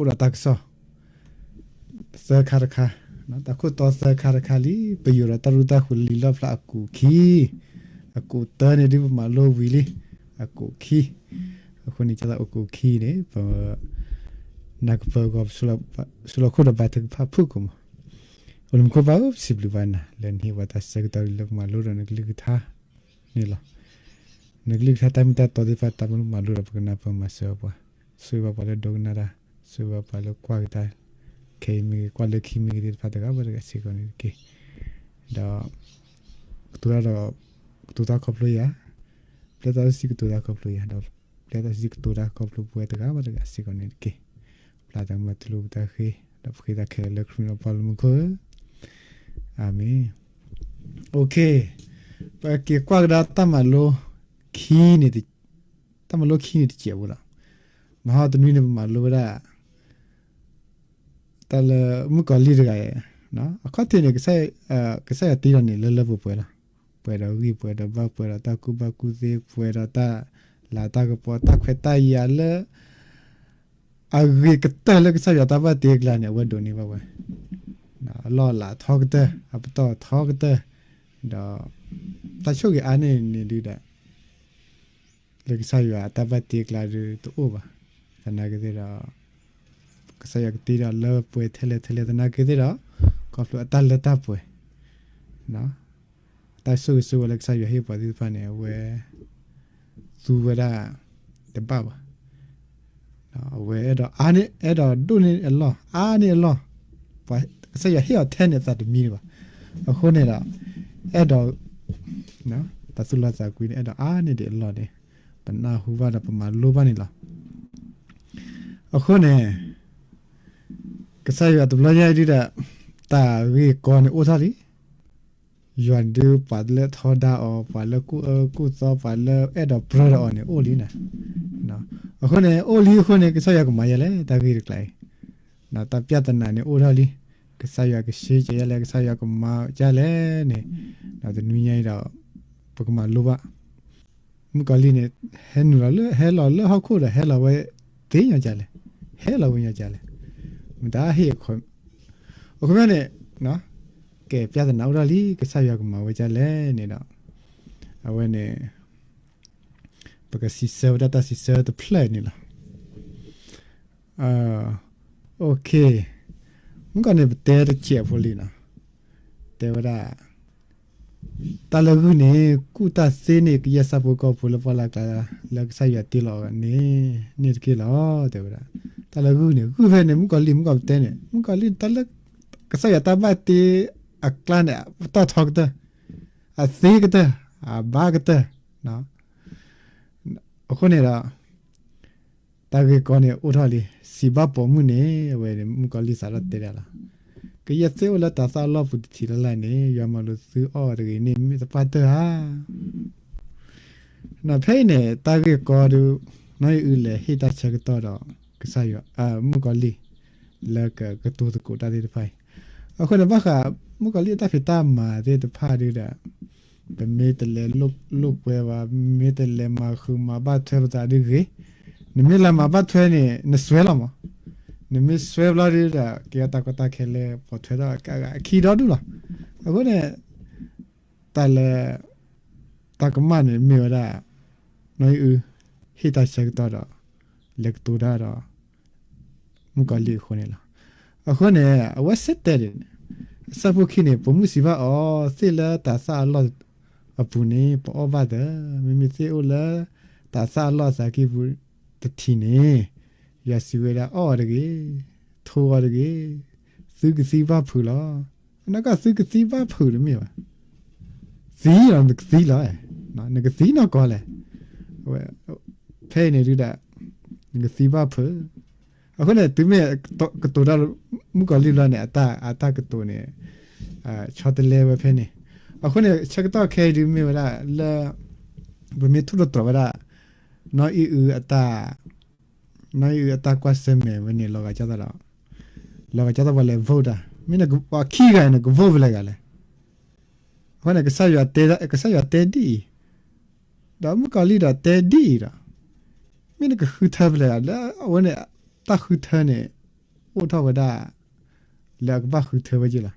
အိၣ်ဒီးတၢ်ကစီၣ် သၢခါတခါ, တၢ်ခိၣ်တီသၢခါတခါလံ, ပယိၤဒီးတၢ်ရူၢ်တၢ်ဃုာ်လၢလီၣ်ဖျါအကူာ်ခံ, အကူာ်တၢန့ၣ်ဒ်ပမၤလိဝံၤလံ, အကူာ်ခံ, အဃိန့ၣ် ကၢ်သးအိၣ်ကူာ်ခံန့ၣ် ပ နၢ်ကပၢၤဂီၤ ဆူလီၤခိၣ်ဒီးဘါထုကဖၣ်ဖုၣ်ကိာ်မး, အိၣ်လၢမူခိၣ်ပၢ်ဧၢ ပစံးဘျုးဘၣ်နၤ လၢနဟ့ၣ်ပှၤတၢ်ဆၢကတီၢ်လၢပမၤလိဒီးနကလုၢ်ကထါန့ၣ်လီၤ. နကလုၢ်ကထါတၢ်မ့ၢ်တၢ်တီသ့ၣ်တဖၣ် တၢ်မၤလိဒီးပကနၢ်ပၢၢ်မၤစၢၤပှၤ, ဆိၣ်ဂ့ၤဘၣ်ပှၤလၢဒိကနၣ်တၢ်, ဆိၣ်ဂ့ၤဘၣ်ပှၤလၢကွၢ်က့ၤတၢ် ခဲအံၤမ့ၢ်ဂ့ၤ ကွၢ်လၢခံမ့ၢ်ဂ့ၤသ့ၣ်တဖၣ်တဂၤဘၣ်တဂၤစ့ၢ်ကီးန့ၣ်တက့ၢ်. ဒီး ကတိၤတၢ်ဒီး ကတိၤတၢ်ခီဖျိယၤ, ပျဲသးစီဆှံကတိၤတၢ်ခီဖျိယၤ, ဒီးပျဲသးစီဆှံကတိၤတၢ်ခီဖျိပဝဲတဂၤဘၣ်တဂၤစ့ၢ်ကီးန့ၣ်တက့ၢ်. ပျၢ်တၢ်မၤတူၢ်လိာ်ပတၢ်ဃ့, ဒီးပဃ့တၢ်ခဲလၢာ်လၢခရံာ်ပီလူၤမူခိၣ်ဧၢ, အၤမ့ၣ်. ပက့ၤကွၢ်ကဒါတၢ်မၤလိခံန့ၣ်, တၢ်မၤလိခံန့ၣ်တစဲးဖိလီၤ. မဟါတနွံန့ၣ် ပမၤလိဝဲဒၣ် တၢ်လၢမုၣ်ကီၤလံၢ်တဂၤအံၤ, အခီၣ်ထံးန့ၣ် ကစၢ်ယွၤတ့လီၤန့ၣ် လၢလၢပှဲၤပှဲၤလီၤ. ပှဲၤဒီးဂံၢ်ပှဲၤဒီးဘါပှဲၤဒီးတၢ်ကူၣ်ဘၣ်ကူၣ်သ့ ပှဲၤဒီးတၢ်လၤတၢ်ကပီၤ တၢ်ခွဲးတၢ်ယာ်လၢ အဂ့ၤကတၢၢ်လၢကစၢ်ယွၤတၢ်ဘၣ်တ့အကျါန့ၣ် အဝဲဒိးန့ၢ်ဘၣ်ဝဲ, အလီၢ်အလၤထီကတၢၢ် အပတီၢ်ထီကတၢၢ်, ဒီး တၢ်ဆိၣ်ဂ့ၤအါန့ၢ်န့ၣ်ဒုးဒီး လၢကစၢ်ယွၤအတၢ်ဘၣ်တ့အကျါဒုးတအိၣ်ဘၣ်. သနာ်က့သ့ၣ်ဒီး ကစၢ်ယွၤကတ့ဒီးလၢပှဲၤထဲလဲၣ်ထဲလဲၣ်သနာ်က့သ့ၣ်ဒီး ခီဖျိအတၢ်လၢတၢ်ပှဲၤ အတၢ်ဆိၣ်ဂ့ၤဆိၣ်ဝါလၢကစၢ်ယွၤဟ့ၣ်ပှၤသ့ၣ်တဖၣ်န့ၣ် အဝဲ သူဝဲဒၣ်တဘၣ်ဘၣ်. အဝဲအဲၣ်ဒိးအါန့ၢ် အဲၣ်ဒိးဒိၣ်န့ၢ်အလီၢ် အါန့ၢ်အလီၢ်, ပှၤကစၢ်ယွၤဟ့ၣ်အီၤထဲန့ၣ်အသးတမံဘၣ်. အဃိန့ၣ်ဒီး အဲၣ်ဒိး တၢ်သူၣ်လီသးကွံန့ၣ် အဲၣ်ဒိးအါန့ၢ်ဒံးအလီၢ်န့ၣ် ပနၢ်ဟူဘၣ်ဒီးပမၤလိဘၣ်န့ၣ်လီၤ. အဃိန့ၣ် ကစၢ်ယွၤတဘျီညါအံၤဒုးဒီး တၢ်ဂ့ၢ်ကီန့ၣ်အိၣ်ထီၣ်လံ. ယွၤဒုးပှၤလၢထီဒါအီၤ ပှၤလၢကူၣ်အၢကူၣ်သီ ပှၤလၢအဲၣ်ဒိးပြၢဒီးအီၤန့ၣ်အိၣ်လံနၤ. အဃိန့ၣ် အိၣ်လံအဃိန့ၣ် ကစၢ်ယွၤကမၤယဲလဲၣ် တၢ်ဂ့ၢ်တကျါအံၤ, တၢ်ပြဿနာန့ၣ်အိၣ်ထီၣ်လံ. ကစၢ်ယွၤကဆှံက့ၤယဲလဲၣ် ကစၢ်ယွၤကမၤယဲလဲၣ်န့ၣ်, တနွံညါအံၤဒီး ပကမၤလိဘၣ် မုၣ်ကီၤလံၢ်န့ၣ် ဟဲနုာ်လီၤလၢ ဟဲလီၤလၢဟီၣ်ခိၣ်ဒီး ဟဲလီၤဝဲသ့ညီကလဲၣ်, ဟဲလီၤဝဲညီကလဲၣ်, မတၤဟ့ၣ်အခီ, အခီပညီန့ၣ် ကဲ ပြဿနာအိၣ်ထီၣ်လံ ကစၢ်ယွၤကမၤဝဲကလဲၣ်န့ၣ်ဒီး အဝဲန့ၣ် ပကစံးဆၢဝဲဒၣ်တၢ်စံးဆၢတဖျၢၣ်န့ၣ်လီၤ. မုၣ်ကီၤန့ၣ် ပတဲတစဲးဖိလံနီၤ, တဲဝဲဒၣ် တၢ်လၢဂုၢ်န့ၣ် ကူၣ်တၢ်သ့န့ၢ်ကယဲၢ်ဆၣ်ဖိကီၢ်ဖိလၢပှၢ်လၢ်ကျါ လၢကစၢ်ယွၤတ့လီၤန့ၣ် န့ၣ်တက့ၢ်လီၤ. တဲဝဲဒၣ် တၢ်လၢဂုၢ်န့ၣ် ဂုၢ်ဖဲန့ၣ် မုၣ်ကီၤလံၢ် မုၣ်ကီၤပတဲန့ၣ် မုၣ်ကီၤလံၢ် တၢ်လၢ ကစၢ်ယွၤတၢ်ဘၣ်တ့အကျါန့ၣ် ပတီၢ်ထီကတၢၢ် အသ့ကတၢၢ် အဘါကတၢၢ် အဃိန့ၣ်ဒီး တၢ်ဂ့ၢ်ကီန့ၣ်အိၣ်ထီၣ်လံ စံးဘၣ်ပိာ်မုၣ်န့ၣ် အဝဲမုၣ်ကီၤလံၢ်စးထီၣ်တဲဒၣ်လီၤ. ကယဲၢ်သ့ၣ်အိၣ်လၢတၤသၣ်အလီၢ်ပူၤတထံးလၢ်လၢ်န့ၣ် ယွၤမၤလိာ်သုအီၣ်တဂ့ၤန့ၣ် မ့ၢ်သပှၢ်တၢၢ်ဧါ. ဖဲအံၤန့ၣ် တၢ်ဂ့ၢ်ကီဒုး နီၢ်အံၣ်အုလဲၤဟ့ၣ်တၢ်ဆၢကတီၢ်ဒီး ကစၢ်ယွၤ မုၣ်ကီၤလံၢ် လၢကကတိၤသကိးတၢ်သ့ၣ်တဖၣ်အံၤ, အဃိန့ၣ် ဘၣ်ဃး မုၣ်ကီၤလံၢ်အတၢ်ဖံးတၢ်မၤသ့ၣ်တဖၣ်ဒုးဒီး ပမ့ၢ်တလဲၤလိာ်ကွဲဘၣ်, မ့ၢ်တလဲၤမၤဃုာ်မၤဘၣ်ထွဲပသးဒုးဂ့ၤ, နမ့ၢ်လဲၤမၤဘၣ်ထွဲန့ၣ် နစွဲလီၤမး, နမ့ၢ်စွဲဘျီဒုးဒီး ကဲထီၣ်တၢ်ကီတၢ်ခဲလၢပှၤထွဲထီၣ်အခံဒီဒူၣ်လီၤ. အဃိန့ၣ် တၢ်လၢ တၢ်ကမၣ်န့ၣ်မ့ၢ်ဝဲဒၣ် နီၢ်အံၣ်အု ဟ့ၣ်တၢ်ဆၢကတီၢ်ဒီး လဲၤကတိၤတၢ်ဒီး မုၣ်ကီၤလံၢ်အဃိန့ၣ်လီၤ. အဃိန့ၣ် အဝဲစံးတဲဒ်န့ၣ်, အဆၢဖိခံန့ၣ် ပိာ်မုၣ်စံးဘၣ်အီၤ သ့ၣ်လၢတၤသၣ်အလီၢ်အပူၤန့ၣ် ပအီၣ်ဘၣ်သၢ, မ့မ့ၢ်သ့ၣ်အိၣ်လၢ တၤသၣ်အလီၢ်အသးကံၢ်ပူၤတထံးန့ၣ် ယွၤစံးဝဲဒၣ် အီၣ်အီၤတဂ့ၤ, ထိအီၤတဂ့ၤ, သုကသံဘၣ်ဖုးလီၤ. အနီၢ်ကီၢ်သုကသံဘၣ်ဖုးတမ့ၢ်ဘၣ်, သံလီၤ နကသံလီၤ, နကသံနီၢ်ကီၢ်လဲၣ်. ဖဲအံၤန့ၣ်ဒုးဒၣ် နကသံဘၣ်ဖုး. အဃိန့ၣ် တုၤမ့ၢ်ကတိၤတၢ် မုၣ်ကီၤလံၢ်ဘျီန့ၣ် အတၢ်ကတိၤန့ၣ် ဆီတလဲဝဲဖဲန့ၣ်. အဃိန့ၣ် ဆၢကတီၢ်ခဲအံၤဒုးမ့ၢ်ဝဲဒၣ်လၢ ပမ့ၢ်ထူၣ်တတြီၤဝဲဒၣ် နီၢ်အံၣ်အုအတၢ် နီၢ်အံၣ်အုအတၢ်ကွၢ်ဆၢၣ်မဲာ်ဝဲန့ၣ် လီၤဂာ်ကၢ်သီဒီး လီၤဂာ်ကၢ်သီပှၤလဲၤ vote တၢ် မ့ၢ်နကပှၤခံဂၤန့ၣ် နက vote ဖဲလဲၣ်ဂၤလဲၣ်. အဃိန့ၣ် ကစၢ်ယွၤတဲ ကစၢ်ယွၤတဲဒ်အံၤ, ဒီးမုၣ်ကီၤလံၢ်ဒီးတဲဒ်အံၤဒီး မ့ၢ်နကဃုထၢဖဲလဲၣ်ဂၤ လၢအဝဲန့ၣ် တၢ်ဃုထၢန့ၣ် အိၣ်ထီၣ်ဝဲဒၣ် လၢအကဘၣ်ဃုထၢဝဲက့လီၤ.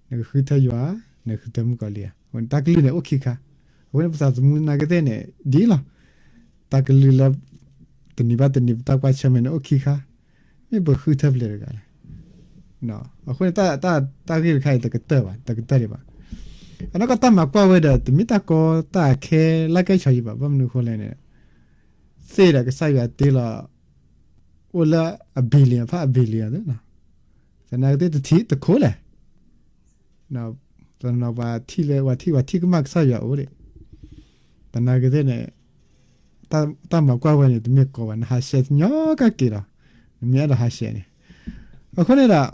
နကဃုထၢယွၤ, နဃုထၢမုၣ်ကီၤလံၢ်ဧါ, တၢ်ကလုၢ်န့ၣ်အိၣ်ခံခါ. အဃိန့ၣ် ပသးသမူနာ်က့သ့ၣ်န့ၣ် ဒ်လီၤ. တၢ်ကလုၢ်လၢ တနံၤဘၣ်တနံၤပတၢ်ကွၢ်ဆၢၣ်မဲာ်န့ၣ်အိၣ်ခံခါ, မ့ၢ်ပဃုထၢဖဲလဲၣ်တဂၤလဲၣ်. အဃိန့ၣ် တၢ်ဂ့ၢ်တခါအံၤ တကတၢၢ်ဘၣ်, တကတၢၢ်ဒံးဘၣ်. အနီၢ်ကီၢ်တၢ်မၤကွၢ်ဝဲဒီး တမ့ၢ်တၢ်ကီတၢ်ခဲလၢကဲဆီယံၤဘၣ်. ဘၣ်မနုၤအဃိလဲၣ်န့ၣ် သ့ၣ်ဒီးကစၢ်ယွၤတ့လီၤ အိၣ်လၢအ billion ဖးအ billion သ့ၣ်, သနာ်က့သ့ၣ်တထံၣ်တခိၣ်လဲၣ်. တနီၤပှၤထံၣ်လၢ ပှၤထံၣ် ပှၤထံၣ်ကမၣ်ကစၢ်ယွၤအိၣ်ဒံး, သနာ်က့သ့ၣ်န့ၣ် တၢ်မၤကွၢ်ဝဲန့ၣ် တမ့ၢ်ကီဘၣ်, နဟးဆှဲးညီကက့ၤလီၤ, နမ့ၢ်အဲၣ်ဒိးဟးဆှဲးန့ၣ်. အဃိန့ၣ်ဒီး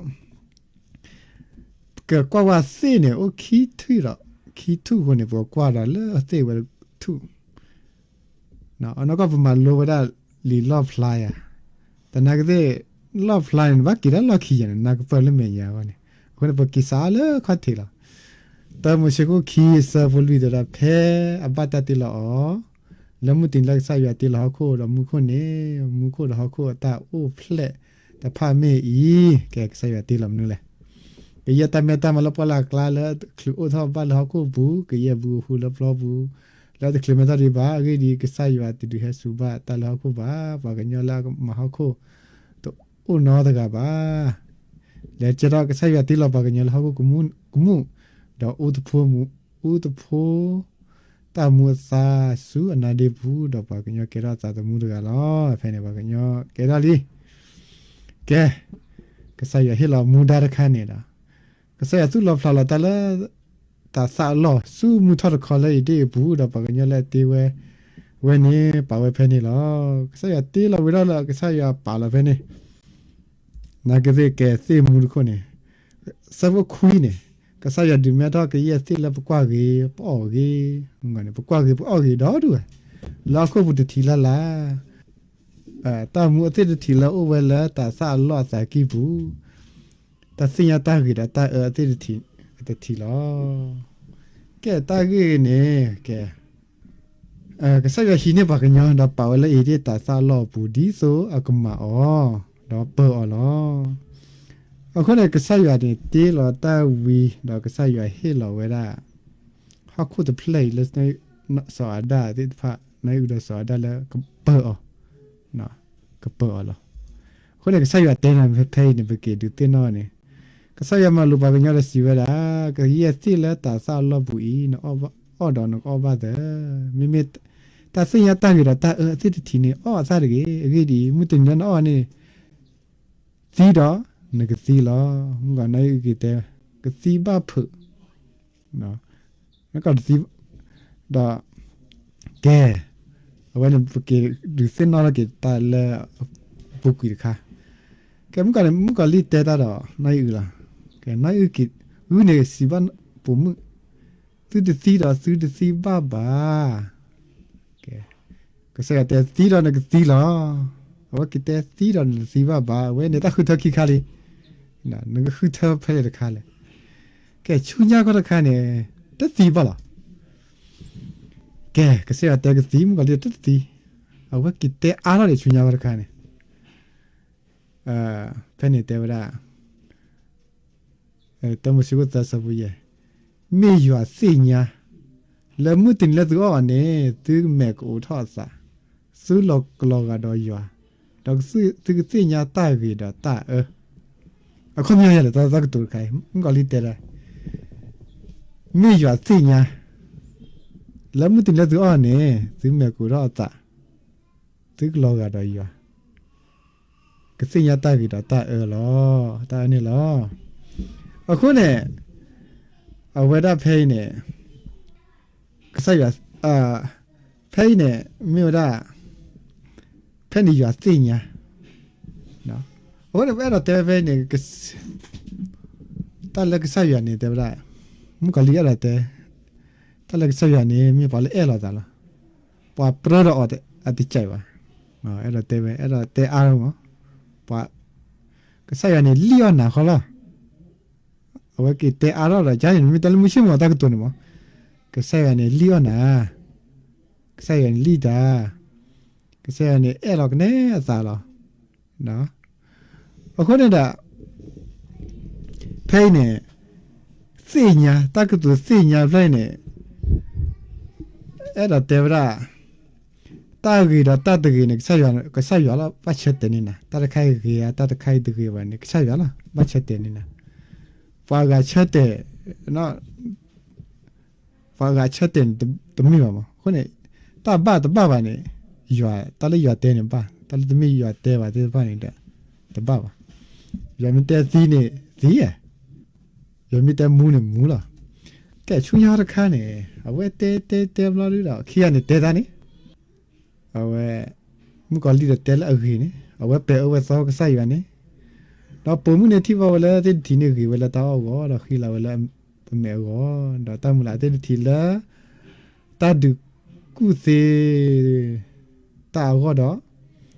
ကကွၢ်ဝဲသ့ၣ်န့ၣ် အိၣ်ခံထူၣ်ဒီး ခံထူၣ်အဃိန့ၣ် ပကကွၢ်ဒီးလၢသ့ၣ်ဝဲထူၣ် အနီၢ်ကီၢ်ပမၤလိဝဲဒၣ်လံာ်လီၣ်ဖျါယၤ, သနာ်က့သ့ၣ် လီၣ်ဖျါန့ၣ် နဘၣ်က့ၤတၢ်လီၢ်ခံယၤန့ၣ် နကပၢၢ်လၢမဲာ်ညါအဂီၢ်န့ၣ်, အဃိန့ၣ် ပက့ၤစးအါလၢခီၣ်ထံးလီၤ. တၢမိၤၡ့ခိၣ်ခံ ဆၢဖိလွံၢ်တဲဝဲဒၣ် ဖဲအဘၣ်တၢ်တ့လီၤအီၤ လၢမုၢ်တနံၤလၢကစၢ်ယွၤတ့လီၤဟီၣ်ခိၣ်ဒီးမူခိၣ်န့ၣ်, မူခိၣ်ဒီးဟီၣ်ခိၣ်အတၢ်အိၣ်ဖျဲၣ်တဖၣ်မ့ၢ်အံၤ, ကဲ ကစၢ်ယွၤတ့လီၤမနုၤလဲၣ်. ကယဲၢ်တၢ်မဲတၢ်မါလၢပှၢ်လၢ်အကျါ လၢတချုးအိၣ်ထီၣ်ဘၣ်လၢဟီၣ်ခိၣ်ပူၤ, ကယဲၢ်ပူၤအဟူလၢပျီပူၤ, လၢတချုးမဲထီၣ်ဒံးဘၣ်. အဂ့ၢ်ဒ်အံၤ, ကစၢ်ယွၤတဒုးဟဲစူၤဘၣ်တၢ်လၢဟီၣ်ခိၣ်ဘၣ်. ပှၤကညီလၢအကမၤဟီၣ်ခိၣ် တအိၣ်နီတဂၤဘၣ်. လဲၤကဲထီၣ် ကစၢ်ယွၤတ့လီၤပှၤကညီလၢဟီၣ်ခိၣ်ကမူၣ်, ဒီးအူသဖိ အူသဖိ တၢ်မူအသါဆူအနါဒ့ပူၤ, ဒီးပှၤကညီကဲထီၣ်သးသမူတဂၤလီၤ. ဖဲန့ၣ်ပှၤကညီကဲထီၣ်လံ. ကဲ, ကစၢ်ယွၤဟ့ၣ်လီၤမူဒါတခါန့ၣ်ဒီး, ကစၢ်ယွၤသူၣ်လီၤဖျးလီၤတၢ်လၢ တၤသၣ်အလီၢ်ဆူမုၢ်ထီၣ်တခီလၢအ့ဒ့ၣ်အပူၤ, ဒီးပှၤကညီလၢအတ့ဝဲ, ဝဲန့ၣ်ပာ်ဝဲဖဲန့ၣ်လီၤ. ကစၢ်ယွၤတ့လီၤဝံၤဒီးလၢကစၢ်ယွၤပာ်လီၤဖဲန့ၣ် နာ်က့သ့ၣ် ကဲသ့ၣ်မူတခိၣ်န့ၣ်, ဆၢဖိခွံန့ၣ်, ကစၢ်ယွၤဒုးမဲထီၣ်ကယဲၢ်သ့ၣ်လၢပကွၢ်ဂ့ၤပအီၣ်ဂ့ၤ, ပကွၢ်ဂ့ၤပအီၣ်ဂ့ၤဒီဒူၣ်ဝဲ, လၢဟီၣ်ခိၣ်ပူၤတထံးလၢ်လၢ်, တၢ်မူအသ့ၣ်တထံးလၢအိၣ်ဝဲလၢတၤသၣ်အလီၢ်အသးကံၢ်ပူၤ, တၢ်သ့ၣ်ညါတၢ်ဂ့ၤဒီးတၢ်အၢအသ့ၣ်တထံး, တထံးလီၤ. ကဲတၢ်ဂ့ၢ်န့ၣ်, ကဲ ကစၢ်ယွၤဟံးန့ၢ်ပှၤကညီ ဒီးပာ်ဝဲလၢအ့ဒ့ၣ်တၤသၣ်အလီၢ်အပူၤ ဒ်သိးအကမၤအီၤ, ဒီးပၢၤအီၤလီၤ. အဃိန့ၣ် ကစၢ်ယွၤန့ၣ်တ့လီၤတၢ်ဝံၤ ဒီးကစၢ်ယွၤဟ့ၣ်လီၤဝဲဒၣ် ဟီၣ်ခိၣ်တဖျၢၣ်အံၤလၢ စီၤအၤဒၣ်သ့ၣ်တဖၣ်, နအုၣ်ဒီးစီၤအၤဒၣ်လၢကပၢၤအီၤ, ကပၢၤအီၤလီၤ. အဃိန့ၣ် ကစၢ်ယွၤတဲနၤဖဲအံၤန့ၣ် ပက့ၤဒုးသ့ၣ်နီၣ်န့ၣ်, ကစၢ်ယွၤမၤလိာ်ပှၤကညီဒီးစံးဝဲဒၣ်, ကယဲၢ်သ့ၣ်လၢတၤသၣ်အလီၢ်ပူၤအံၤ နအီၣ်ဒီးနကအီၣ်ဘၣ်သၢ, မ့မ့ၢ်တၢ်သ့ၣ်ညါတၢ်ဂ့ၤဒီးတၢ်အၢအသ့ၣ်တထံးန့ၣ် အီၣ်အသၣ်တဂ့ၤ. အဂ့ၢ်ဒ်အံၤ, မုၢ်တနံၤလၢနအီၣ်န့ၣ် သံဒီးနကသံလီၤ. မုၢ်ကီၤနၢအုၣ်က့ၤတဲ, ကသံဘၣ်ဖုး, နကသံ, ဒီး ကဲ, အဝဲန့ၣ် ပက့ၤဒုးသ့ၣ်နီၣ်ထီၣ်က့ၤတၢ်လၢအပူၤကွံာ်တခါ. ကဲ မုၢ်ကီၤန့ၣ် မုၢ်ကီၤလံၢ်တဲတၢ်ဒီး နၢအုၣ်လီၤ. ကဲ နၢအုၣ်က့ၤ, ဂုၢ်န့ၣ် စံးဘၣ်ပိာ်မုၣ်, သုတသံဒီးသုတသံဘၣ်ဘၣ်. ကဲ, ကစၢ်ယွၤတဲသံဒီးနကသံလီၤ. အဝဲက့ၤတဲသံဒီးနတသံဘၣ်ဘၣ်. အဝဲန့ၣ်တၢ်ဃုထၢခံခါလံ. နကဃုထၢဖဲလဲၣ်တခါလဲၣ်. ကဲ ဆူညါခီတခါန့ၣ် တသံဘၣ်လီၤ. ကဲ ကစၢ်ယွၤတဲကသံ မုၣ်ကီၤလံၢ်တသံ. အဝဲက့ၤတဲအါထီၣ်ဒံးဆူညါခီတခါန့ၣ် ဖဲန့ၣ်တဲဝဲဒၣ် တၢမိၤၡ့ခိၣ်သၢဆၢဖိယဲၢ်, မ့ၢ်ယွၤသ့ၣ်ညါ လၢမုၢ်တနံၤလၢသုအီၣ်အီၤန့ၣ် သုမဲာ်ကအိးထီၣ်အသး, သုလီၤကလီၤဂာ်ဒီးယွၤ, ဒီးသုကသ့ၣ်ညါတၢ်ဂ့ၤဒီးတၢ်အၢ. အခီပညီယဲၢ်လဲၣ် တၢ်ကတိၤတခါအံၤ မုၣ်ကီၤလံၢ်တဲဒၣ် မ့ၢ်ယွၤသ့ၣ်ညါ လၢမုၢ်တနံၤလၢသုအီၣ်အီၤန့ၣ် သုမဲာ်ကအိးထီၣ်အသး, သုကလီၤဂာ်ဒီးယွၤ, ကသ့ၣ်ညါတၢ်ဂ့ၤဒီးတၢ်အၢလီၤ, တၢ်အၢန့ၣ်လီၤ. အဃိန့ၣ် အဝဲဒၣ်ဖဲအံၤန့ၣ် ကစၢ်ယွၤ, ဖဲအံၤန့ၣ် မ့ၢ်ဝဲဒၣ် ဖဲန့ၣ်ယွၤသ့ၣ်ညါ, အဃိန့ၣ် ပအဲၣ်ဒိးတဲဖဲအံၤန့ၣ် တၢ်လၢကစၢ်ယွၤန့ၣ် တဲဝဲဒၣ်, မုၣ်ကီၤလံၢ်အဲၣ်ဒိးတဲ, တၢ်လၢကစၢ်ယွၤန့ၣ် မ့ၢ်ပှၤလၢအဲၣ်လီၤသးလီၤ. ပှၤပြၢဒီးအီၤအတကဲဘၣ်, အဲၣ်ဒိးတဲဝဲ အဲၣ်ဒိးတဲအါမး, ပှၤ, ကစၢ်ယွၤန့ၣ်လံၣ်အီၣ်နၤဃီလီၤ. အဝဲက့ၤတဲအါထီၣ်ဒီး ကန့ၣ် မ့ၢ်တၢ်လၢမုၢ်ဆ့ၣ်မုၢ်ဂီၤတၢ်ကတိၤန့ၣ်မး, ကစၢ်ယွၤန့ၣ်လံၣ်အီၣ်နၤ, ကစၢ်ယွၤန့ၣ်လံၣ်တၢ်, ကစၢ်ယွၤန့ၣ်အဲၣ်လီၤကနဲအသးလီၤ. အဃိန့ၣ်ဒီး ဖဲအံၤန့ၣ် သ့ၣ်ညါ တၢ်ကတိၤသ့ၣ်ညါဖျၢၣ်အံၤန့ၣ် အဲၣ်ဒိးတဲဝဲဒၣ် တၢ်ဂ့ၤဒီးတၢ်တဂ့ၤန့ၣ် ကစၢ်ယွၤလီၤ ဘၣ်ဆၢတဲာ်န့ၢ်နၤ, တၢ်တခါအံၤဂ့ၤဧါ တၢ်တခါအံၤတဂ့ၤဘၣ်န့ၣ် ကစၢ်ယွၤလီၤ ဘၣ်ဆၢတဲာ်န့ၢ်နၤ. ပှၤဂၤဆၢတဲာ် ပှၤဂၤဆၢတဲာ်န့ၣ် တမ့ၢ်ဘၣ်မး. အဃိန့ၣ် တၢ်ဘၣ်တဘၣ်ဘၣ်န့ၣ် ယွၤ တၢ်လၢယွၤတဲန့ၣ်ဘၣ်, တၢ်လၢတမ့ၢ်ယွၤတဲဘၣ်သ့ၣ်တဖၣ်န့ၣ်ဒီး တဘၣ်ဘၣ်. ယွၤမ့ၢ်တဲသံန့ၣ် သံဧါ, ယွၤမ့ၢ်တဲမူန့ၣ်မူလီၤ. ကဲ ဆူညါတခါန့ၣ် အဝဲတဲတဲတဲဘျီဒုဒီး ခံဂၤန့ၣ်တဲတၢ်န့ၣ် အဝဲ မုၣ်ကီၤလံၢ်ဒီးတဲလၢအဂ့ၤန့ၣ် အဝဲပဲာ်အၢပဲာ်သီကစၢ်ယွၤန့ၣ်, ဒီးပိာ်မုၣ်န့ၣ်ထံၣ်ဘၣ်ဝဲလၢသ့ၣ်တထံးန့ၣ်ဂ့ၤဝဲလၢတၢ်အီၣ်အဂီၢ် ဒီးဃံလၤဝဲလၢပမဲာ်အဂီၢ်, ဒီးတၢ်မုၢ်လၢ်သ့ၣ်တထံးလၢ တၢ်ဒုးကူၣ်သ့ တၢ်အဂီၢ်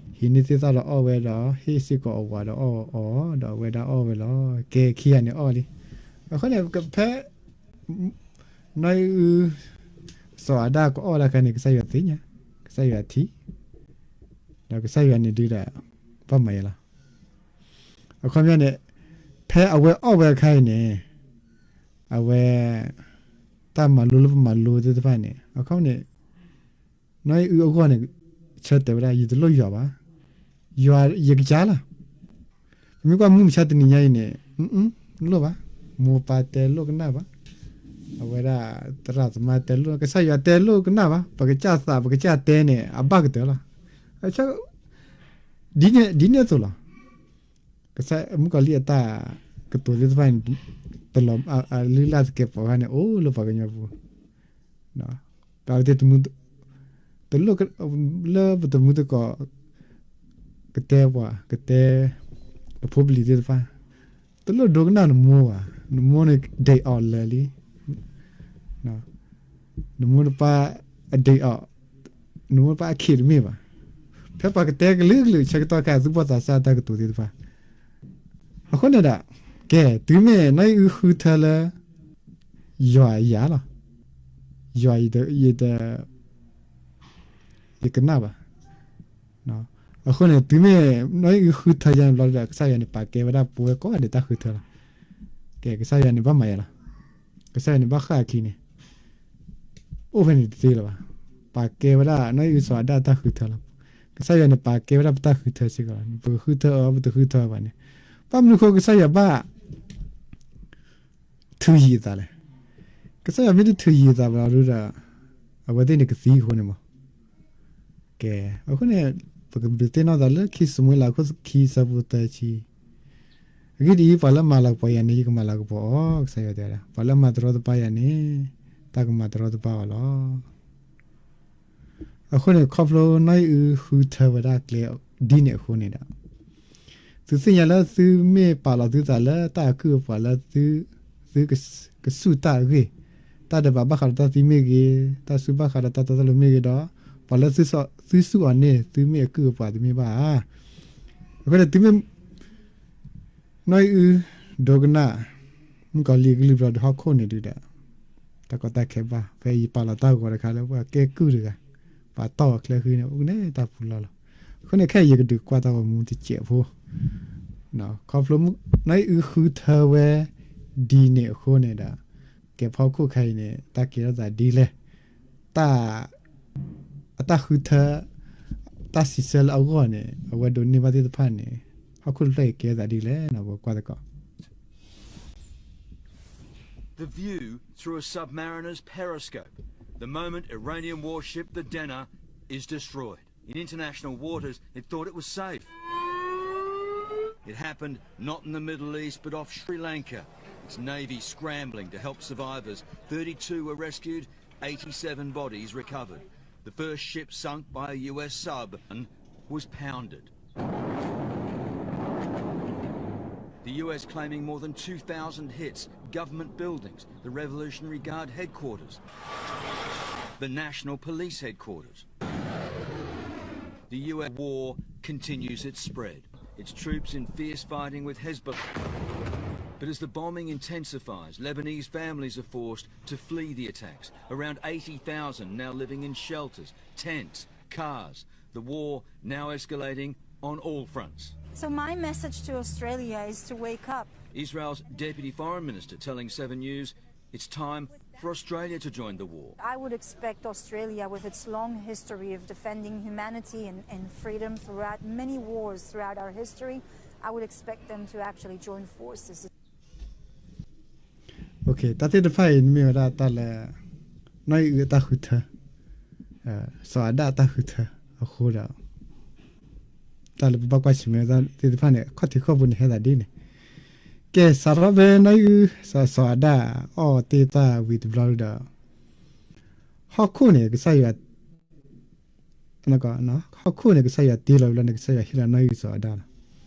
ဒီး ဟံးန့ၢ်သ့ၣ်သၣ်ဒီးအီၣ်ဝဲဒီး ဟ့ၣ်စ့ၢ်ကီးအဝၤဒီးအီၣ်အီၤ, ဒီးအဝဲဒၣ်အီၣ်ဝဲလီၤ. ကဲ ခံဂၤန့ၣ်အီၣ်လံ. အဃိန့ၣ် ဖဲ နီၢ်အံၣ်အု စီၤအၤဒၣ်ကအီၣ်ဝဲဒၣ်အခါန့ၣ် ကစၢ်ယွၤသ့ၣ်ညါ, ကစၢ်ယွၤထံၣ်, ဒီးကစၢ်ယွၤန့ၣ်ဒုဒီး ဘၣ်မၤယဲလီၤ. အခီပညီန့ၣ် ဖဲအဝဲအီၣ်ဝဲအခါအံၤန့ၣ် အဝဲ တၢ်မၤလိလၢပမၤလိသ့ၣ်တဖၣ်န့ၣ် အခီပညီန့ၣ် နီၢ်အံၣ်အုအဂီၢ်န့ၣ် ဆၢတဲာ်ဝဲဒၣ် ယတလိၣ်ယွၤဘၣ်, ယွၤယကစၢ်လီၤ. ပမ့ၢ်ကွၢ်မုၢ်မဆါတနံၤညါအံၤန့ၣ် လိၣ်ဘၣ်, မိၢ်ပၢ်တဲလိၣ်ကနၣ်ဘၣ်, အဝဲဒၣ် သရၣ်သမါတဲလိၣ် ကစၢ်ယွၤတဲလိၣ်ကနၣ်ဘၣ်, ပကစၢ်သးပကစၢ်တဲန့ၣ် အဘၣ်ကတၢၢ်လီၤ. ဒ်န့ၣ်အသိးလီၤ. ကစၢ်မုၣ်ကီၤလံၢ်အတၢ်ကတိၤသ့ၣ်တဖၣ်န့ၣ် တလီၤအလုၢ်အလၢ်သကဲးပဝးန့ၣ် အိၣ်လၢပှၤကညီပူၤ ပဝဲသ့ၣ်တမူ တလိၣ်လၢပတမူသကိး ကတဲပှၤ ကတဲ ပဖိပလံၤသ့ၣ်တဖၣ် တလိၣ်ဒိကနၣ်နမိၢ်ဘၣ်. နမိၢ်န့ၣ် ဒိးအီၤလၢာ်လံ. နမိၢ်နပၢ်အဒိးအီၤ, နမိၢ်နပၢ်အခ့တမ့ၢ်ဘၣ်. ဖဲပှၤကတဲကလုာ်ကလုာ်ဆၢကတီၢ်ခါ သူၣ်ဘီၣ်သးစၢ်တၢ်ကတိၤသ့ၣ်တဖၣ် အဃိန့ၣ်ဒီး ကဲ တုၤမ့ၢ်နီၢ်အံၣ်အုဃုထၢလၢ ယွၤယၤလီၤ. ယွၤယတ ယကနၣ်ဘၣ်. အဃိန့ၣ် တုၤမ့ၢ်နီၢ်အံၣ်အုဃုထၢယၤန့ၣ်ဘျီဒီး ကစၢ်ယွၤန့ၣ် ပာ်ကဲဝဲဒၣ်ပဝဲကိးဂၤဒဲးတၢ်ဃုထၢလီၤ. ကဲ ကစၢ်ယွၤန့ၣ်ဘၣ်မၤယၤလီၤ. ကစၢ်ယွၤန့ၣ်ဘၣ်ဃၣ်အခံန့ၣ် အိၣ်ဖဲန့ၣ်တသ့လၢၤဘၣ်. ပာ်ကဲဝဲဒၣ်နီၢ်အံၣ်အုစီၤအၤဒၣ်တၢ်ဃုထၢလီၤ. ကစၢ်ယွၤန့ၣ် ပာ်ကဲဝဲဒၣ်ပတၢ်ဃုထၢစ့ၢ်ကီးလီၤ. ပကဃုထၢအီၤ ပတဃုထၢအီၤဘၣ်န့ၣ် ဘၣ်မနုၤအဃိကစၢ်ယွၤဘၣ် ထုးယံၤအသးလဲၣ်. ကစၢ်ယွၤမ့ၢ်တထုးယံၤအသးဘၣ်ဒီး အဝဲသ့ၣ်န့ၣ်ကသံအဃိန့ၣ်မး. ကဲ အဃိန့ၣ် ပကဒုးသ့ၣ်နီၣ်သးလၢခံၡမူၤအ့လးအခိၣ်ခံဆၢဖိသၢဆံ, အဂ့ၢ်ဒ်အံၤ, ပှၤလၢမၤလၤကပီၤယၤန့ၣ် ယကမၤလၤကပီၤအီၤ, ကစၢ်ယွၤတဲဝဲဒၣ်, ပှၤလၢမၤတရီတပါယၤန့ၣ် တၢ်ကမၤတရီတပါအီၤလီၤ. အဃိန့ၣ် ခီဖျိနီၢ်အံၣ်အုဃုထၢဝဲဒၣ်ကျဲဒ်န့ၣ်အဃိန့ၣ်ဒီး သုသ့ၣ်ညါလၢသုမ့ၢ်ပာ်လီၤသုသးလၢတၢ်အကုၢ်အပှၤလၢသု သုကစူၢ်တၢ်အဂ့ၢ်, တၢ်ဒဲးဘးဘၣ်ဃးဒီးတၢ်သံမ့ၢ်ဂ့ၤ, တၢ်စူၢ်ဘၣ်ဃးဒီးတၢ်တီတၢ်လိၤမ့ၢ်ဂ့ၤဒီး, ပှၤလၢသုစူၢ်အီၤန့ၣ် သုမ့ၢ်အကုၢ်အပှၤတမ့ၢ်ဘၣ်ဧါ. အဃိန့ၣ် သုမ့ၢ် နီၢ်အံၣ်အု ဒိကနၣ် မုၣ်ကီၤလံၢ်အကလုၢ်ဘျီဒီး ဟီၣ်ခိၣ်န့ၣ်ဒုးဒီး တၢ်ကီတၢ်ခဲဘၣ်, ဖဲယပာ်လီၤတၢ်ဂီၤတခါလၢပှၤကဲကုၢ်တဂၤ, ပှၤတီၢ်အီၤချၢဃံန့ၣ် အိၣ်ကနဲတၢ်ပူၤလီၢ်လီၤ. အဃိန့ၣ် ခဲအံၤယကဒုးကွၢ်တၢ်ဂီၤမူတစဲးဖိ ခီဖျိနီၢ်အံၣ်အုဃုထၢဝဲဒ်န့ၣ်အဃိန့ၣ်ဒီး ကဲဖီခိၣ်ခါအံၤန့ၣ် တၢ်ကဲထီၣ်သးဒ်လဲၣ်, တၢ် အတၢ်ဃုထၢ တၢ်စံးဆၢလၢအဂီၢ်န့ၣ် အဝဲဒိးန့ၢ်ဘၣ်သ့ၣ်တဖၣ်န့ၣ် ဟီၣ်ခိၣ်တဖျၢၣ်အံၤကဲထီၣ်သးဒ်လဲၣ်န့ၣ် ပကွၢ်သကိး The view through a submariner's periscope, the moment Iranian warship the Denner is destroyed. In international waters, it thought it was safe. It happened not in the Middle East, but off Sri Lanka. Its navy scrambling to help survivors. Thirty-two were rescued, eighty-seven bodies recovered. The first ship sunk by a U S sub and was pounded. The U S claiming more than two thousand hits, government buildings, the Revolutionary Guard headquarters, the National Police headquarters. The U S war continues its spread, its troops in fierce fighting with Hezbollah. But as the bombing intensifies, Lebanese families are forced to flee the attacks. Around eighty thousand now living in shelters, tents, cars. The war now escalating on all fronts. So my message to Australia is to wake up. Israel's deputy foreign minister telling Seven News it's time for Australia to join the war. I would expect Australia, with its long history of defending humanity and, and freedom throughout many wars throughout our history, I would expect them to actually join forces. တၢ်သ့ၣ်တဖၣ်အံၤ နမ့ၢ်ဝဲဒၣ်တၢ်လၢ နီၢ်အံၣ်အုအတၢ်ဃုထၢ, စီၤအၤဒၣ်အတၢ်ဃုထၢအဃိဒီး တၢ်လၢပဘၣ်ကွၢ်ဆၢၣ်မဲာ်သ့ၣ်တဖၣ်န့ၣ် အခီၣ်ထံးခီၣ်ဘိန့ၣ်ဟဲသးဒ်န့ၣ်, ကဲ စးထီၣ်ဖဲနီၢ်အံၣ်အု စီၤအၤဒၣ်အီၣ်တ့ၢ်တၢ်ဝံၤတဘျီဒီး ဟီၣ်ခိၣ်န့ၣ် ကစၢ်ယွၤ ဟီၣ်ခိၣ်န့ၣ် ကစၢ်ယွၤတ့လီၤဝံၤလီၤန့ၣ် ကစၢ်ယွၤဟ့ၣ်လီၤနီၢ်အံၣ်အုစီၤအၤဒၣ်လီၤ.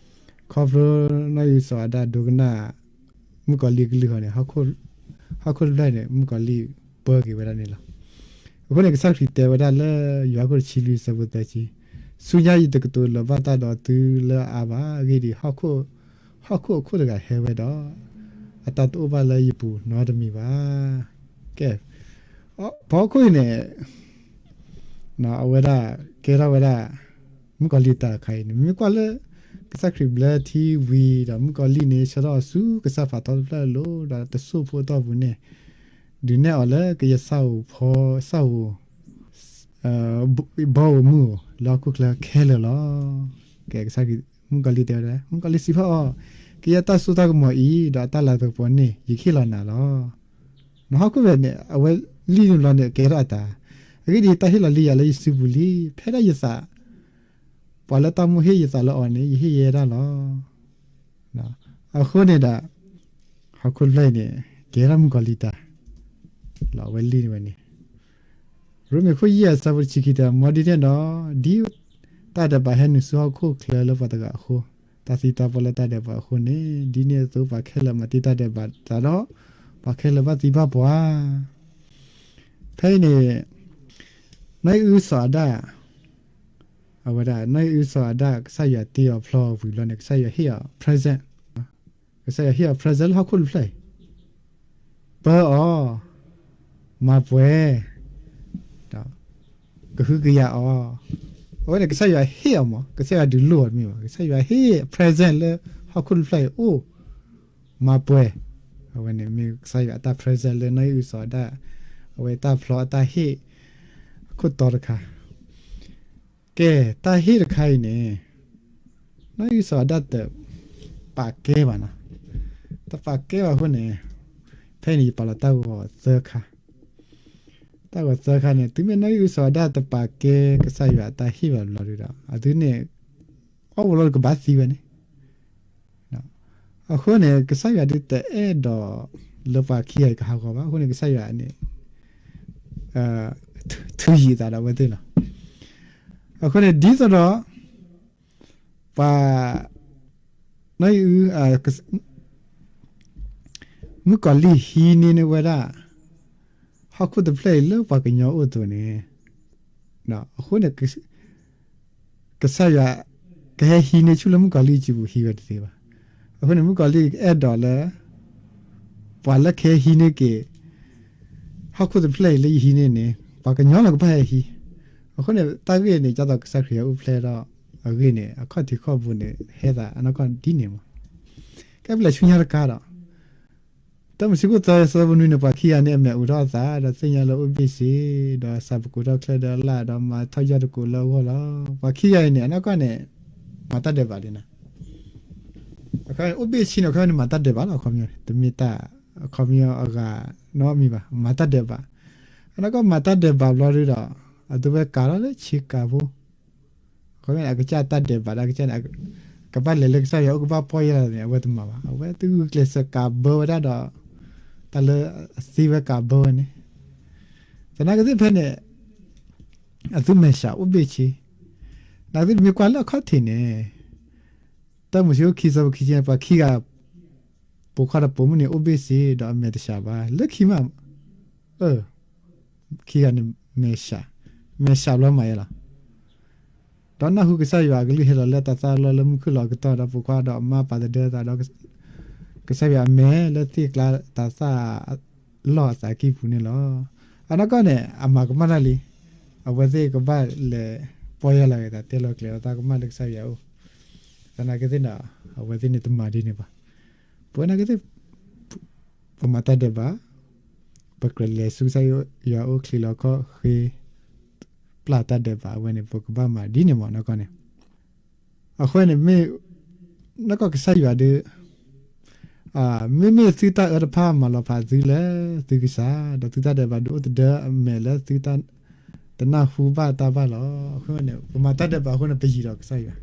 ခီဖျိနီၢ်အံၣ်အုစီၤအၤဒၣ်ဒိကနၣ် မုၣ်ကီၤလံၢ်အကလုၢ်ဃီန့ၣ် ဟီၣ်ခိၣ်တဖျၢၣ်န့ၣ် မုၣ်ကီၤလံၢ်ပၢက့ၤဝဲဒၣ်န့ၣ်လီၤ. အဃိန့ၣ် ကစၢ်ခရံာ်တဲဝဲဒၣ်လၢ ယိၤဟၣ်ခိၣ်တဆံလွံၢ်ဆၢဖိသၢဆံ, ဆူညါယတကတိၤလၢၤဘၣ်တၢ်ဒီးသုလၢအါဘၣ်. အဂ့ၢ်ဒ်အံၤ, ဟီၣ်ခိၣ်အခိၣ်တဂၤဟဲဝဲဒီး အတၢ်တအိၣ်ဘၣ်လၢယပူၤနီတမံၤဘၣ်. ကဲ ပှၤဟီၣ်ခိၣ်အံၤန့ၣ် အဝဲဒၣ်ကဲထီၣ်ဝဲဒၣ် မုၣ်ကီၤလံၢ်တၢ်တခါအံၤန့ၣ် မ့ၢ်ကွၢ်လၢ ကစၢ်ခရံာ်ဘျၢထံဝံၤဒီး မုၣ်ကီၤလံၢ်န့ၣ် ဆှၢထီၣ်အီၤဆူကစၢ်ဖးထီတဖျၢၣ်အလိၤ ဒီးတစိၢ်ဖိအတီၢ်ပူၤန့ၣ် ဒုးနဲၣ်အီၤလၢကယဲၢ်ဆၣ်ဧိၤဖီဆၣ်ဧိၤ ဘီဧိၤမုၢ်ဧိၤ လၢဟီၣ်ခိၣ်ချၢခဲလၢာ်လီၤ. ကဲ ကစၢ်ခရံာ် မုၣ်ကီၤလံၢ်တဲဝဲဒၣ် မုၣ်ကီၤလံၢ်စံးဘၣ်အီၤ, ကယဲၢ်တၢ်စိတၢ်ကမီၤအံၤ ဒီးအတၢ်လၤကပီၤန့ၣ် ယကဟ့ၣ်လီၤနၤလီၤ. နဟီၣ်ခိၣ်ဖဲန့ၣ် အဝဲလံၢ်န့ၣ်ဘျီန့ၣ် ကဲထီၣ်အတၢ်, အဂ့ၢ်ဒ်အံၤ တၢ်ဟ့ၣ်လီၤလံယၤလၢယစုပူၤလံ, ဖဲဒၣ်ယသး ပှၤလၢတၢ်မိၣ်ဟ့ၣ်ယသးလၢအီၤန့ၣ် ယဟ့ၣ်ယဲဒၣ်လီၤ. အဃိန့ၣ်ဒီး ဟီၣ်ခိၣ်တဖျၢၣ်အံၤန့ၣ် ကဲထီၣ်မုၣ်ကီၤလံၢ်တၢ် လီၤအဝဲလံၢ်န့ၣ်ဝဲန့ၣ် ရိမ့ၤခိၣ်ယဲၢ်အဆၢဖိတဆံခံတဲ မ်ဒ်န့ၣ်ဒီး ဒ်တၢ်ဒဲးဘးဟဲနုာ်ဆူဟီၣ်ခိၣ်ချၢလၢပှၤတဂၤအဃိ, တၢ်သံတၢ်ပှၢ်လၢတၢ်ဒဲးဘးအဃိန့ၣ် ဒ်န့ၣ်အသိး ပှၤခဲလၢာ်မၤတ့ၢ်တၢ်ဒဲးဘးသးဒီး ပှၤခဲလၢာ်ဘၣ်သံဘၣ်ပှၢ်. ဖဲအံၤန့ၣ် နီၢ်အံၣ်အုစီၤအၤဒၣ် အဝဲဒၣ် နီၢ်အံၣ်အုစီၤအၤဒၣ် ကစၢ်ယွၤတ့အီၤဖျီအီၤဝံၤလီၤန့ၣ် ကစၢ်ယွၤဟ့ၣ်အီၤ present, ကစၢ်ယွၤဟ့ၣ်အီၤ present လၢဟီၣ်ခိၣ်တဖျၢၣ်အံၤ, ပၢအီၤ, မၤပှဲၤ, ဒီးကဟုကယာ်အီၤ, အဝဲန့ၣ် ကစၢ်ယွၤဟ့ၣ်အီၤမး ကစၢ်ယွၤဒုးလိၢ်အီၤတမ့ၢ်ဘၣ်, ကစၢ်ယွၤဟ့ၣ် present လၢဟီၣ်ခိၣ်တဖျၢၣ်အံၤအိၣ်, မၤပှဲၤ, အဝဲန့ၣ်မ့ၢ်ကစၢ်ယွၤအတၢ် present လၢနီၢ်အံၣ်အုစီၤအၤဒၣ်, အဝဲတၢ်ဖျီအတၢ်ဟ့ၣ် အခိၣ်တီတခါ ကဲ တၢ်ဟ့ၣ်တခါအံၤန့ၣ် နီၢ်အံၣ်အုစီၤအၤဒၣ်တပာ်ကဲဘၣ်နီၤ, တပာ်ကဲဘၣ်အဃိန့ၣ် ဖဲအံၤန့ၣ် ယပာ်လီၤတၢ်ဂီၤသၢခါ, တၢ်ဂီၤသၢခါန့ၣ် တုၤမ့ၢ်နီၢ်အံၣ်အုစီၤအၤဒၣ်တပာ်ကဲကစၢ်ယွၤအတၢ်ဟ့ၣ်ဘၣ်ဘျီဒီး အသုန့ၣ် အီၣ်ဝဲလီၤကဘၣ်သံဝဲန့ၣ် အဃိန့ၣ် ကစၢ်ယွၤဒုးတအဲၣ်ဒိးလၢပှၤခံဂၤအံၤကဟးဂီၤဘၣ်. အဃိန့ၣ် ကစၢ်ယွၤန့ၣ် ထုးယံာ်သးဒီးအဝဲသ့ၣ်လီၤ. အဃိန့ၣ် ဒ်သိးဒီး ပှၤ နီၢ်အံၣ်အု မုၣ်ကီၤလံၢ်ဟံးန့ၢ်န့ၢ်ဝဲဒၣ် ဟီၣ်ခိၣ်တဖျၢၣ်အံၤလၢပှၤကညီအိၣ်အသိးန့ၣ်, အဃိန့ၣ် ကစၢ်ယွၤ ကဟဲဟံးန့ၢ်ဆူၣ်လၢမုၣ်ကီၤလံၢ်စုပူၤ ဟံးဝဲတသ့ဘၣ်. အဃိန့ၣ် မုၣ်ကီၤလံၢ်အဲၣ်ဒိးလၢ ပှၤလၢကဟဲဟံးန့ၢ်က့ၤ ဟီၣ်ခိၣ်တဖျၢၣ်အံၤလၢယဟံးန့ၢ်န့ၣ် ပှၤကညီလီၤကဘၣ်ဟဲဟံး. အဃိန့ၣ် တၢ်ဂ့ၢ်န့ၣ် ဒ်သိးကစၢ်ခရံာ်ဟဲအိၣ်ဖျဲၣ်ထီၣ်အဂ့ၢ်န့ၣ် အခီၣ်ထံးခီၣ်ဘိန့ၣ် ဟဲသးအနီၢ်ကီၢ်ဒ်န့ၣ်မး. ကဲပလဲၤဆူညါတကါဒီး တၢမိၤၡ့ခိၣ်သၢဆၢဖိနွံန့ၣ် ပှၤခံဂၤန့ၣ် အမဲာ်အိးထီၣ်အသး ဒီးသ့ၣ်ညါလၢအိၣ်ဘ့ၣ်ဆ့, ဒီးစးပကိးထီၣ်ချၢဒီးအလၣ် ဒီးမၤထီၣ်ယီၢ်တကိးလၢအဂီၢ်လီၤ. ပှၤခံဂၤအံၤန့ၣ် အနီၢ်ကီၢ်န့ၣ် မၤတၢ်ဒဲးဘးလံနီၤ. အိၣ်ဘ့ၣ်ဆ့န့ၣ် အခီပညီန့ၣ် မၤတၢ်ဒဲးဘးလီၤ. အခီပညီန့ၣ် တမ့ၢ်တၢ် အခီပညီအဂၤနီတမံၤဘၣ်, မၤတၢ်ဒဲးဘး. အနီၢ်ကီၢ်မၤတၢ်ဒဲးဘးဘျီဒုဒီး အသုဝဲကၤထီၣ်လၢဆ့ကၤဖိ အဃိန့ၣ် အကစၢ်တၢ်ဒဲးဘးဒီးအကစၢ်န့ၣ် ကဘၣ်လဲၤလၢကစၢ်ယွၤအိၣ်ကဘၣ်ပီၢ်ယၢ်လီၤန့ၣ် အဝဲတမၤဘၣ်. အဝဲသုဂုာ်ကျဲးစၢးကၤဘၢဝဲဒၣ်ဒီး တၢ်လၢအသ့ဝဲကၤဘၢဝဲန့ၣ် သနာ်က့သ့ၣ်ဖဲန့ၣ် အသုမဲာ်ဆှးအိၣ်ဘ့ၣ်ဆ့, နာ်က့သ့ၣ်မ့ၢ်ကွၢ်လၢအခီၣ်ထံးန့ၣ် တၢမိၤၡ့အိၣ်ခံဆၢဖိခံဆံန့ၣ် ပှၤခံဂၤ ပိာ်ခွါဒီးပိာ်မုၣ်န့ၣ် အိၣ်ဘ့ၣ်ဆ့ဒီးအမဲာ်တဆှးဘၣ်. လၢခံမး အၢ ခံဂၤန့ၣ် မဲာ်ဆှး, မဲာ်ဆှးဘျီမၤယဲလီၤ. ဒီးနၢ်ဟူကစၢ်ယွၤအကလုၢ်ဟဲလီၤလၢတၤသၣ်လီၢ်လၢမုၢ်ခုၣ်လီၤကတီၢ်ဒီး ပိာ်ခွါဒီးအမါပာ်သဒၢအသးဒီး ကစၢ်ယွၤအမဲာ်လၢသ့ၣ်ကျါတၤသၣ်လီၢ်အသးကံၢ်ပူၤန့ၣ်လီၤ. အနီၢ်ကီၢ်န့ၣ် အမၤကမၣ်တၢ်လံ. အဝဲသ့ၣ်ကဘၣ်လဲၤပီၢ်ယၢ်လီၤက့ၤသး တဲလီၤကျဲၤလီၤသးကမၣ်လၢကစၢ်ယွၤအအိၣ်. သနာ်က့သ့ၣ်န့ၣ် အဝဲသ့ၣ်န့ၣ်တမၤဒ်န့ၣ်ဘၣ်. ပဝဲနာ်က့သ့ၣ် ပမၤတၢ်ဒဲးဘး, ပကြၢးလဲၤဆူကစၢ်ယွၤအိၣ်ချ့လီၤခီၣ်ဃ့ ပျၢ်တၢ်ဒဲးဘး အဝဲန့ၣ် ပကဘၣ်မၤဒ်န့ၣ်မ့ၢ်နီၢ်ကီၢ်န့ၣ်, အဃိန့ၣ်မ့ၢ် နီၢ်ကီၢ်ကစၢ်ယွၤဒီး မ့မ့ၢ်သုတၢ်အၢတဖၣ်မၤလီၤဖးသုလၢသုကစၢ်, ဒီးသုတၢ်ဒဲးဘးဒုးအိၣ်တဒၢအမဲာ်လၢသုတၢ်တနၢ်ဟူဘၣ်တၢ်ဘၣ်လီၤ. အဃိန့ၣ် ပမၤတၢ်ဒဲးဘးအဃိန့ၣ် ပယံၤဒီးကစၢ်ယွၤ,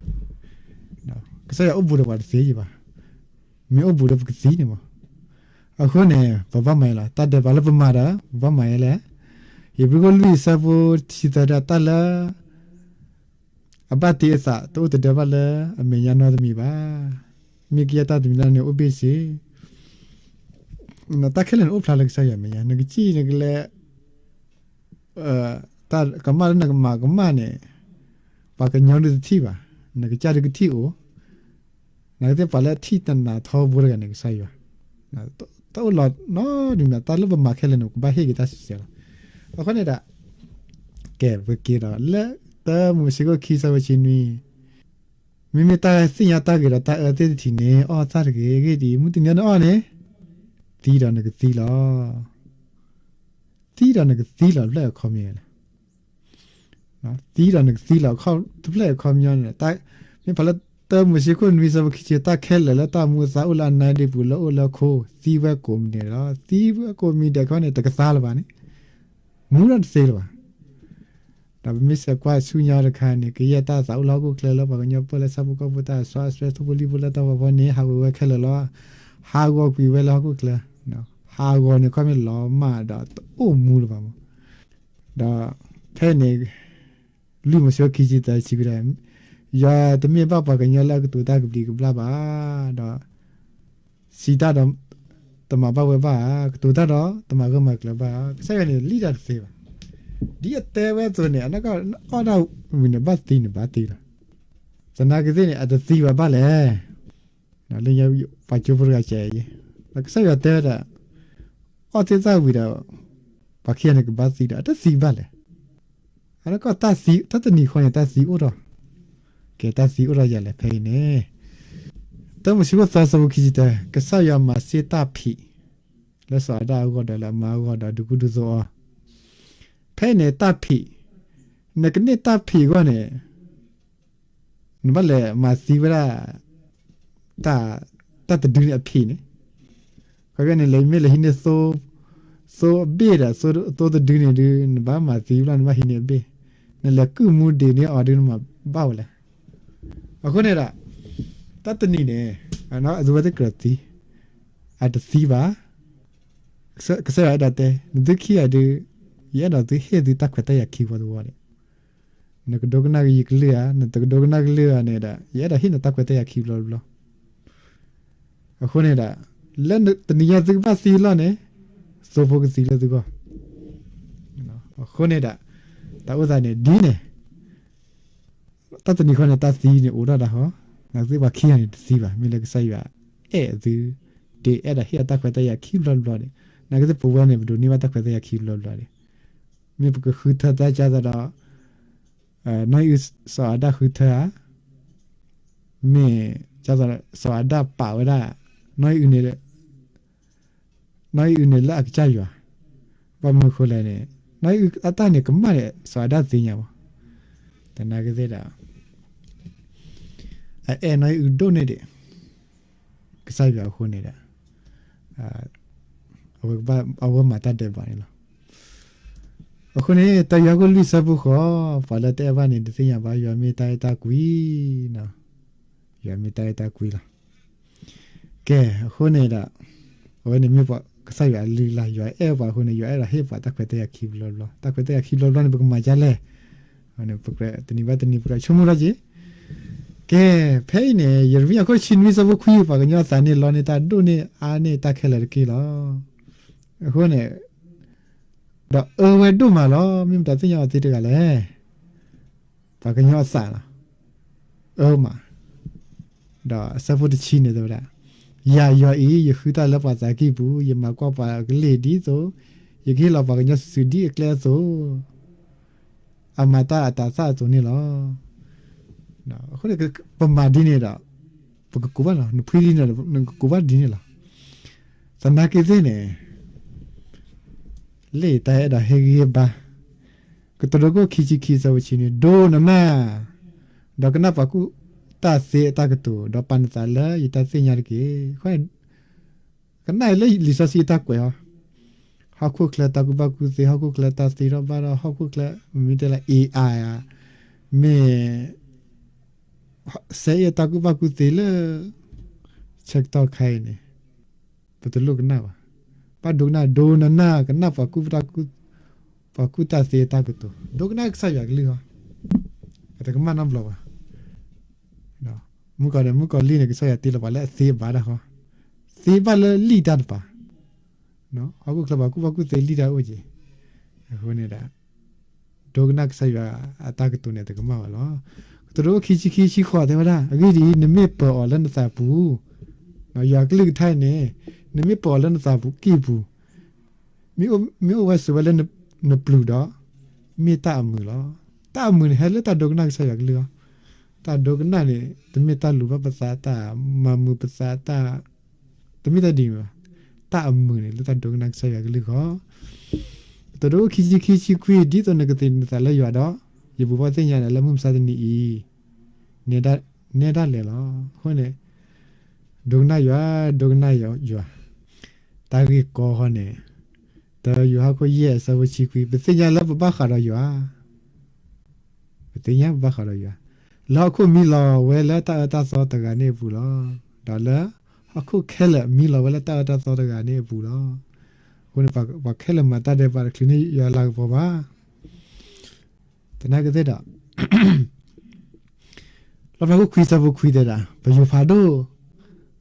ကစၢ်ယွၤအိၣ်ဘူးဒီးပှၤတသ့ယံၤဘၣ်, မ့ၢ်အိၣ်ဘူးဒီးပကသံန့ၣ်မး, အဃိန့ၣ် ပဘၣ်မၤယဲလီၤ. တၢ်ဒဲးဘးလၢပမၤဒီး ပဘၣ်မၤယဲလဲၣ်. ဧ့ၤဘြံၤခိၣ်လွံၢ်ဆၢဖိတဆံသၢဒီး တၢ်လၢ အဘၣ်တ့အသး တအိၣ်တဒၢဘၣ်လၢအမဲာ်ညါနီတမံၤဘၣ်. မ့ၢ်ကယဲၢ်တၢ်တမံၤလၢ်န့ၣ် အိၣ်ဘ့ၣ်စ့ၢ် တၢ်ခဲလၢာ်န့ၣ်အိၣ်ဖျါလၢကစၢ်ယွၤမဲာ်ညါ, နကစံၣ်နကလဲၤ တၢ်ကမၣ်လၢနကမၤကမၣ်န့ၣ် ပှၤကညီဒုးတထံၣ်ဘၣ်, နကစၢ်ဒုးကထံၣ်အိၣ်, နာ်က့သ့ၣ်ပှၤလၢထံၣ်တနၤထီဘိတဂၤန့ၣ် ကစၢ်ယွၤ, တအိၣ်လီၤနီတမံၤဘၣ်, တၢ်လၢပမၤခဲလၢာ်န့ၣ် ကဘၣ်ဟ့ၣ်က့ၤတၢ်စံးဆဲးလီၤ. အဃိန့ၣ်ဒီး ကဲပက့ၤဒီး လၢတၢမိၤၡ့ခိၣ်ခံဆၢဖိဆံနွံ, မ့မ့ၢ်တၢ်သ့ၣ်ညါတၢ်ဂ့ၤဒီးတၢ်အၢသ့ၣ်တထံးန့ၣ် အီၣ်သၣ်တဂ့ၤ, အဂ့ၢ်ဒ်အံၤ, မုၢ်တနံၤအံၤန့ၣ်အီၣ်န့ၣ် သံဒီးနကသံလီၤ. သံဒီးနကသံလီၤ တဖျၢၣ်အခီပညီလဲၣ်, သံဒီးနကသံလီၤ တဖျၢၣ်အခီပညီန့ၣ်, မ့ၢ်ဖးလၢတၢမိၤၡ့ခိၣ်နွံဆၢဖိခံဆံ တၢ်ခဲလၢာ်လၢတၢ်မူအသးအိၣ်လၢအနါဒ့ပူၤလၢအိၣ်လၢခိ သံဝဲကိးမံၤဒဲးလီၤ. သံဝဲကိးမံၤဒဲးခီန့ၣ် တကသါလၢၤဘၣ်န့ၣ်, မူထီၣ်တသ့လၢၤဘၣ်. ဒီးပမ့ၢ်ဆဲးကွၢ်ဆူညါတခါန့ၣ် ကယဲၢ်တၢ်သးအိၣ်လၢဟီၣ်ခိၣ်ချၢလၢပှၤကညီပၢၢ်လၢဆၣ်ဖိကီၢ်ဖိတၢ်အစွါအစွဲ ထိၣ်ဖိလံၣ်ဖိလၢတၢ်ဖီဖီန့ၣ် ဟးဂီၤဝဲခဲလၢာ်လီၤ. ဟးဂီၤကွံာ်ဝဲလၢဟီၣ်ခိၣ်ချၢ, ဟးဂီၤန့ၣ်ခီမ့ၢ်လီၤမၢ်ဒီးတအိၣ်မူလၢၤဘၣ်မး. ဒီးဖဲန့ၣ် လွံၢ်မိၤၡ့ခံဆံသၢဆံခွံဒီး ယွၤတမ့ၢ်ဘၣ်ပှၤကညီလၢအကတိၤတၢ်ကဘျံးကဘျၣ်ဘၣ်, ဒီး စံးတၢ်ဒီး တမၤဘၣ်ဝဲဘၣ်ဧါ, ကတိၤတၢ်ဒီးတမၤဂၢၢ်မၤကျၢၤဘၣ်ဧါ, ကစၢ်ယွၤန့ၣ်လံၣ်တၢ်တသ့ဘၣ်. ဒ်အတဲဝဲအသိးန့ၣ် အနီၢ်ကီၢ်အီၣ်ဒၣ်ဝံၤန့ၣ် ဘၣ်သံန့ၣ်ဘၣ်သံလီၤ. သနာ်က့သ့ၣ်န့ၣ် အတသံဘၣ်ဘၣ်လဲၣ်. လၢညါပှၤကၠိဖိတဂၤစဲးအံၤ, ဒီးကစၢ်ယွၤတဲဝဲဒၣ် အီၣ်သ့ၣ်သၣ်ဝံၤဒီး ပှၤခံဂၤန့ၣ်ကဘၣ်သံဒီး အတသံဘၣ်လဲၣ်. အနီၢ်ကီၢ်တၢ်သံ တၢ်တနံၤဃီန့ၣ် တၢ်သံအိၣ်ထီၣ်, ကဲတၢ်သံအိၣ်ထီၣ်ယၤလဲၣ်ဖဲအံၤန့ၣ်, တၢမိၤၡ့ခိၣ်သၢဆၢဖိခံဆံတၢ ကစၢ်ယွၤမၤစ့တၢ်ဖံး လၢစီၤအၤဒၣ်အဂီၢ်ဒီးလၢအမါအဂီၢ်ဒီးဒုးကူဒုးသိးအီၤ, ဖဲအံၤန့ၣ်တၢ်ဖံး, နကန့ၢ်တၢ်ဖံးအဂီၢ်န့ၣ် နဘၣ်လဲၤမၤသံဝဲဒၣ် တၢ်တဒုန့ၣ်အဖံးန့ၣ်, ခီပညီန့ၣ် လဲၤမ့ၢ်လဲၤဟံးန့ၢ် သိအဘ့ၣ်ဒီး သိတဒုန့ၣ်ဒုး နဘၣ်မၤသံဘျီ နဘၣ်ဟံးန့ၢ်အဘ့ၣ်, နလဲၤကုၢ်မူဒံးန့ၢ်အီၤဒုး နမၤဘၣ်ဝဲလဲၣ်. အဃိန့ၣ်ဒီး တၢ်တနံၤန့ၣ် အဝဲသ့ၣ်ကြၢးသံ, အတသံဘၣ်. ကစၢ်ယွၤအဲၣ်ဒိးတဲ နသုခံဂၤဒုး ယအဲၣ်ဒိးသုဟ့ၣ်သုတၢ်ခွဲးတၢ်ယာ်ခံဘျီတဝီန့ၣ်, နကဒိကနၣ်ကယံာ်ကလုၢ်ဧါ, နတကဒိကနၣ်ကလုၢ်ဧါန့ၣ်ဒီး ယအဲၣ်ဒိးဟ့ၣ်နတၢ်ခွဲးတၢ်ယာ်ခံဘျီတဘျီ. အဃိန့ၣ်ဒီး လၢတနံၤညါသုကဘၣ်သံလီၤန့ၣ် သိဖိကသံလၢသုဂီၢ်. အဃိန့ၣ်ဒီး တၢ်အိၣ်သးန့ၣ်ဒ်န့ၣ် တၢ်တနံၤဃီန့ၣ် တၢ်သံန့ၣ်အိၣ်ဒၣ်ဒၣ်ဟီ, နာ်က့သ့ၣ်ပှၤခံဂၤန့ၣ်တသံဘၣ်, မ့ၢ်လၢကစၢ်ယွၤအဲၣ်အသု ဒ်အဲၣ်ဒိးဟ့ၣ်အတၢ်ခွဲးတၢ်ယာ်ခံဘျီတဘျီန့ၣ်, နာ်က့သ့ၣ်ပဝဲန့ၣ် ပဒိးန့ၢ်ဘၣ်တၢ်ခွဲးတၢ်ယာ်ခံဘျီတဘျီန့ၣ်, မ့ၢ်ပကဃုထၢတၢ်ကၢ်သးဒီး နီၢ်အံၣ်အုစီၤအၤဒၣ်ဃုထၢဧါ, မ့ၢ်ကၢ်သးစီၤအၤဒၣ်ပာ်ဝဲဒၣ် နီၢ်အံၣ်အုန့ၣ် နီၢ်အံၣ်အုန့ၣ်လၢအကစၢ်ယွၤ, ဘၣ်မနုၤအဃိလဲၣ်န့ၣ် နီၢ်အံၣ်အုအတၢ်န့ၣ်ကမၣ်န့ၣ် စီၤအၤဒၣ်သ့ၣ်ညါဘၣ်, သနာ်က့သ့ၣ်ဒီး အအဲၣ်နီၢ်အံၣ်အုဒိၣ်န့ၢ်ဒံး ကစၢ်ယွၤအဃိန့ၣ်ဒီး အဝဲမၤတၢ်ဒဲးဘးန့ၣ်လီၤ. အဃိန့ၣ် တၢ်ယိၤဟၣ်ခိၣ်လွံၢ်ဆၢဖိဃိး, ပှၤလၢတအဲၣ်ဘၣ်န့ၣ် တသ့ၣ်ညါဘၣ် ယွၤမ့ၢ်တၢ်အဲၣ်တၢ်ကွံ, ယွၤမ့ၢ်တၢ်အဲၣ်တၢ်ကွံလီၤ. ကဲ အဃိန့ၣ်ဒီး အဝဲန့ၣ်မ့ၢ်ပှၤကစၢ်ယွၤအလုၢ်အလၢ်, ယွၤအဲၣ်ပှၤအဃိန့ၣ် ယွၤအဲၣ်ဒိးဟ့ၣ်ပှၤတၢ်ခွဲးတၢ်ယာ်ခံဘျီတဘျီ, တၢ်ခွဲးတၢ်ယာ်ခံဘျီတဘျီန့ၣ် ပကမၤဒ်လဲၣ်, တနံၤဘၣ်တနံၤ ပကြၢးဆိကမိၣ်ထီၣ်က့ၤ ကဲ ဖဲအံၤန့ၣ် ယံးရမံယၤခိၣ်ဆံနွံဆၢဖိခွံ ပှၤကညီအသးန့ၣ်လီန့ၢ်တၢ်ဒိၣ်န့ၢ်အါန့ၢ်တၢ်ခဲလၢာ်တက့ၢ်လီၤ. အဃိန့ၣ် ဒီးအၢဝဲဒိၣ်မးလီၤ. မ့ၢ်မတၤသ့ၣ်ညါအီၤသ့တဂၤလဲၣ်. ပှၤကညီအသးလီၤ. အၢမး ဒီးအဆၢဖိတဆံန့ၣ်တဲဝဲဒၣ်, ယၤယွၤအံၤ ယဃုတၢ်လၢပှၤသးကံၢ်ပူၤ, ယမၤကွၢ်ပှၤကလုာ်ဒ်သိး, ယကဟ့ၣ်လီၤပှၤကညီစုာ်စုာ်ဒ်အကျဲအသိး, အမၤတၢ်အတၤသၣ်အသိးန့ၣ်လီၤ. အဃိန့ၣ် ပမၤဒ်န့ၣ်ဒီး ပကကိးဘၣ်လီၤ. နဖှံဒ်န့ၣ်ဒီး နကကိးဘၣ်ဒ်န့ၣ်လီၤ. သနာ်က့သ့ၣ်န့ၣ် လၢတၢ်အဲၣ်ဒိးဟ့ၣ်ဂံၢ်ဟ့ၣ်ဘါ, ကတိၤဒိခိၣ်ခံဆံခံ အဆၢဖိဆံနွံ, ဒိကနၣ်, ဒီးကနၣ်ပှၤကူၣ်တၢ်သ့အတၢ်ကတိၤ, ဒီးပာ်နသးလၢယတၢ်သ့ၣ်ညါတက့ၢ်. အဃိန့ၣ် ကနၣ်အံၤလၢလံာ်စီဆှံအတၢ်ကွဲးအီၤ, ဟီၣ်ခိၣ်ချၢတၢ်ကူၣ်ဘၣ်ကူၣ်သ့, ဟီၣ်ခိၣ်ချၢတၢ်သ့ထီၣ်ဘၣ်ထီၣ်, ဟီၣ်ခိၣ်ချၢ မ့မ့ၢ်တဲလၢ AI ဧါ, မ့ၢ် စဲအ့ၣ်တၢ်ကူၣ်ဘၣ်ကူၣ်သ့လၢ ဆၢကတီၢ်ခါအံၤန့ၣ် ပတလိၣ်ကနၣ်ဘၣ်. ဘၣ်ဒိကနၣ်, ဒိကနၣ်, ကနၣ်ပှၤကူၣ်တၢ်, ပှၤကူၣ်တၢ်သ့အတၢ်ကတိၤ, ဒိကနၣ်ကစၢ်ယွၤကလုၢ်ဟီ, အတကမၣ်နီတဘျီဘၣ်. မုၣ်ကီၤန့ၣ်, မုၣ်ကီၤလံၢ်န့ၣ် ကစၢ်ယွၤတ့လီၤပှၤလၢအသ့အဘၣ်တၢ်ဃီ, သ့ဘၣ်လၢလံာ်တၢ်တပၤ, ဟီၣ်ခိၣ်ချၢပှၤကူၣ်ဘၣ်ကူၣ်သ့လံာ်တၢ်အိၣ်က့ၤ, အဃိန့ၣ်ဒီး ဒိကနၣ်ကစၢ်ယွၤအတၢ်ကတိၤန့ၣ် တကမၣ်ဘၣ်လီၤ. ကတိၤဒိခံဆံခံ ဆံဃိးတဲဝဲဒၣ်, အဂ့ၢ်ဒ်အံၤ, နမ့ၢ်ပၢၤအီၤလၢနသးပူၤ, ယွၤကလုၢ်ကထါအံၤန့ၣ်, နမ့ၢ်ပၢၤအီၤလၢနသးပူၤကံၢ်ပူၤ, မ့ၢ်အိၣ်ဝဲဆိးဝဲလၢနပျုၤဒီး, မ့ၢ်တၢ်အမုာ်လီၤ. တၢ်အမုာ်န့ၣ် ဟဲလၢတၢ်ဒိကနၣ်ကစၢ်ယွၤကလုၢ်လီၤ. တၢ်ဒိကနၣ်န့ၣ် တမ့ၢ်တၢ်လူၤဘၣ်ပသး, တၢ်မၤမုာ်ပသး, တမ့ၢ်တၢ်ဒ်န့ၣ်ဘၣ်. တၢ်အမုာ်န့ၣ် လၢတၢ်ဒိကနၣ်ကစၢ်ယွၤကလုၢ်ဃီ. ကတိၤဒိခံဆံခံ ဆံခွံ, ဒ်သိးနကသန့ၤနသးလၢယွၤဒီး, ယပူၤဖီၣ်သ့ၣ်ညါနၤလၢမုၢ်မဆါတနံၤအံၤ, နဲဒၣ်လဲာ်လီၤ. အဃိန့ၣ် ဒိကနၣ်ယွၤ, ဒိကနၣ်ယွၤ, တၢ်ဂ့ၢ်ကီဃီန့ၣ်, တၢယိၤဟၣ်ခိၣ်ယဲၢ် အဆၢဖိဆံခွံ, ပသ့ၣ်ညါလၢပဘၣ်ဃးဒီးယွၤ, ပသ့ၣ်ညါပဘၣ်ဃးဒီးယွၤ, လၢဟီၣ်ခိၣ်မံလီၤဝဲလၢတၢ်အၢတၢ်သီတဂၤန့ၣ်အပူၤလီၤ. ဒီးလၢဟီၣ်ခိၣ်ခဲလၢာ်မံလီၤဝဲလၢတၢ်အၢတၢ်သီတဂၤန့ၣ်အပူၤလီၤ. အဃိန့ၣ် ပှၤခဲလၢာ်မၤတၢ်ဒဲးဘးတချုးန့ၢ်ယွၤလၤကပီၤဘၣ်. သနာ်က့သ့ၣ်ဒီး လီၣ်ဖျါခိၣ်ခွံ ဆၢဖိခွံတဲဒၣ်, ပယိၤဖးဒိၣ်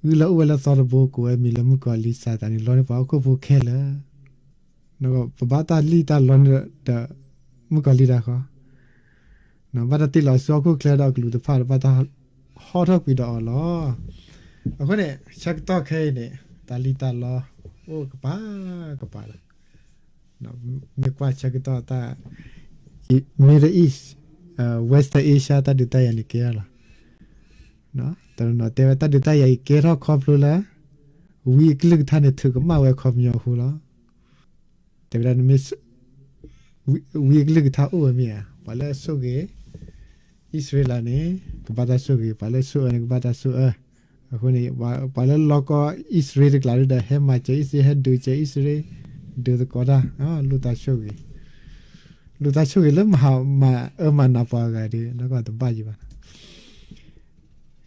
ဂုၢ်လၢအိၣ်ဝဲလၢသီတဘိ ကိးဝဲမံၤလၢမုၣ်ကီၤလံၢ်စၤသးန့ၣ် လီန့ၢ်ပှၤဟီၣ်ခိၣ်ဖိခဲလၢာ်. ပဘၣ်တၢ်လံၣ်တၢ်လီန့ၣ်ဒီး မုၣ်ကီၤလံၢ်တၢ်ဃီ, ဘၣ်တၢ်တ့ၢ်လီၤဆူဟီၣ်ခိၣ်ချၢဒီးအကလူးတဖၣ်ဒီး ဘၣ်တၢ်ဟီထီၣ်ကွံာ်ဒီးအီၤလီၤ. အဃိန့ၣ် ဆၢကတီၢ်ခဲအံၤန့ၣ် တၢ်လံၣ်တၢ်လီအိၣ်ကပၤကပၤလီၤ. မ့ၢ်ကွၢ်ဆၢကတီၢ်တၢ် Middle East, Western Asia တၢ်ဒုးတၢ်ယၤန့ၣ်ကဲထီၣ်လီၤ. တနီၤနီၤတဲဝဲတၢ်ဒုးတၢ်ယၤအံၤကဲထီၣ်ခီဖျိလၢ ဝံအကလုၢ်ကထါန့ၣ် ထုးကမၣ်ဝဲအခီပညီအဃိလီၤ. တဲဝဲဒၣ်မ့ၢ် ဝံအကလုၢ်ကထါအိၣ်ဝဲမ့ၢ်ဧါ, ပှၤလၢအဆိၣ်ဂ့ၤ အံၣ်စရ့လးန့ၣ် ကဘၣ်တၢ်ဆိၣ်ဂ့ၤ, ပှၤလၢဆိၣ်အၢန့ၣ် ကဘၣ်တၢ်ဆိၣ်အၢ. အဃိန့ၣ် ပှၤလၢလီကီအံၣ်စရ့လးတကျးဒၣ်ဒီး ဟဲမၤစၢၤအံၣ်စရ့လး, ဟဲဒုးစၢၤအံၣ်စရ့လး, ဒုးသကိးတၢ်, လိၣ်တၢ်ဆိၣ်ဂ့ၤ, လိၣ်တၢ်ဆိၣ်ဂ့ၤလၢမၤအၢမၤနးပှၤဂၤဒီး နကတဘၣ်ယံၤဘၣ်.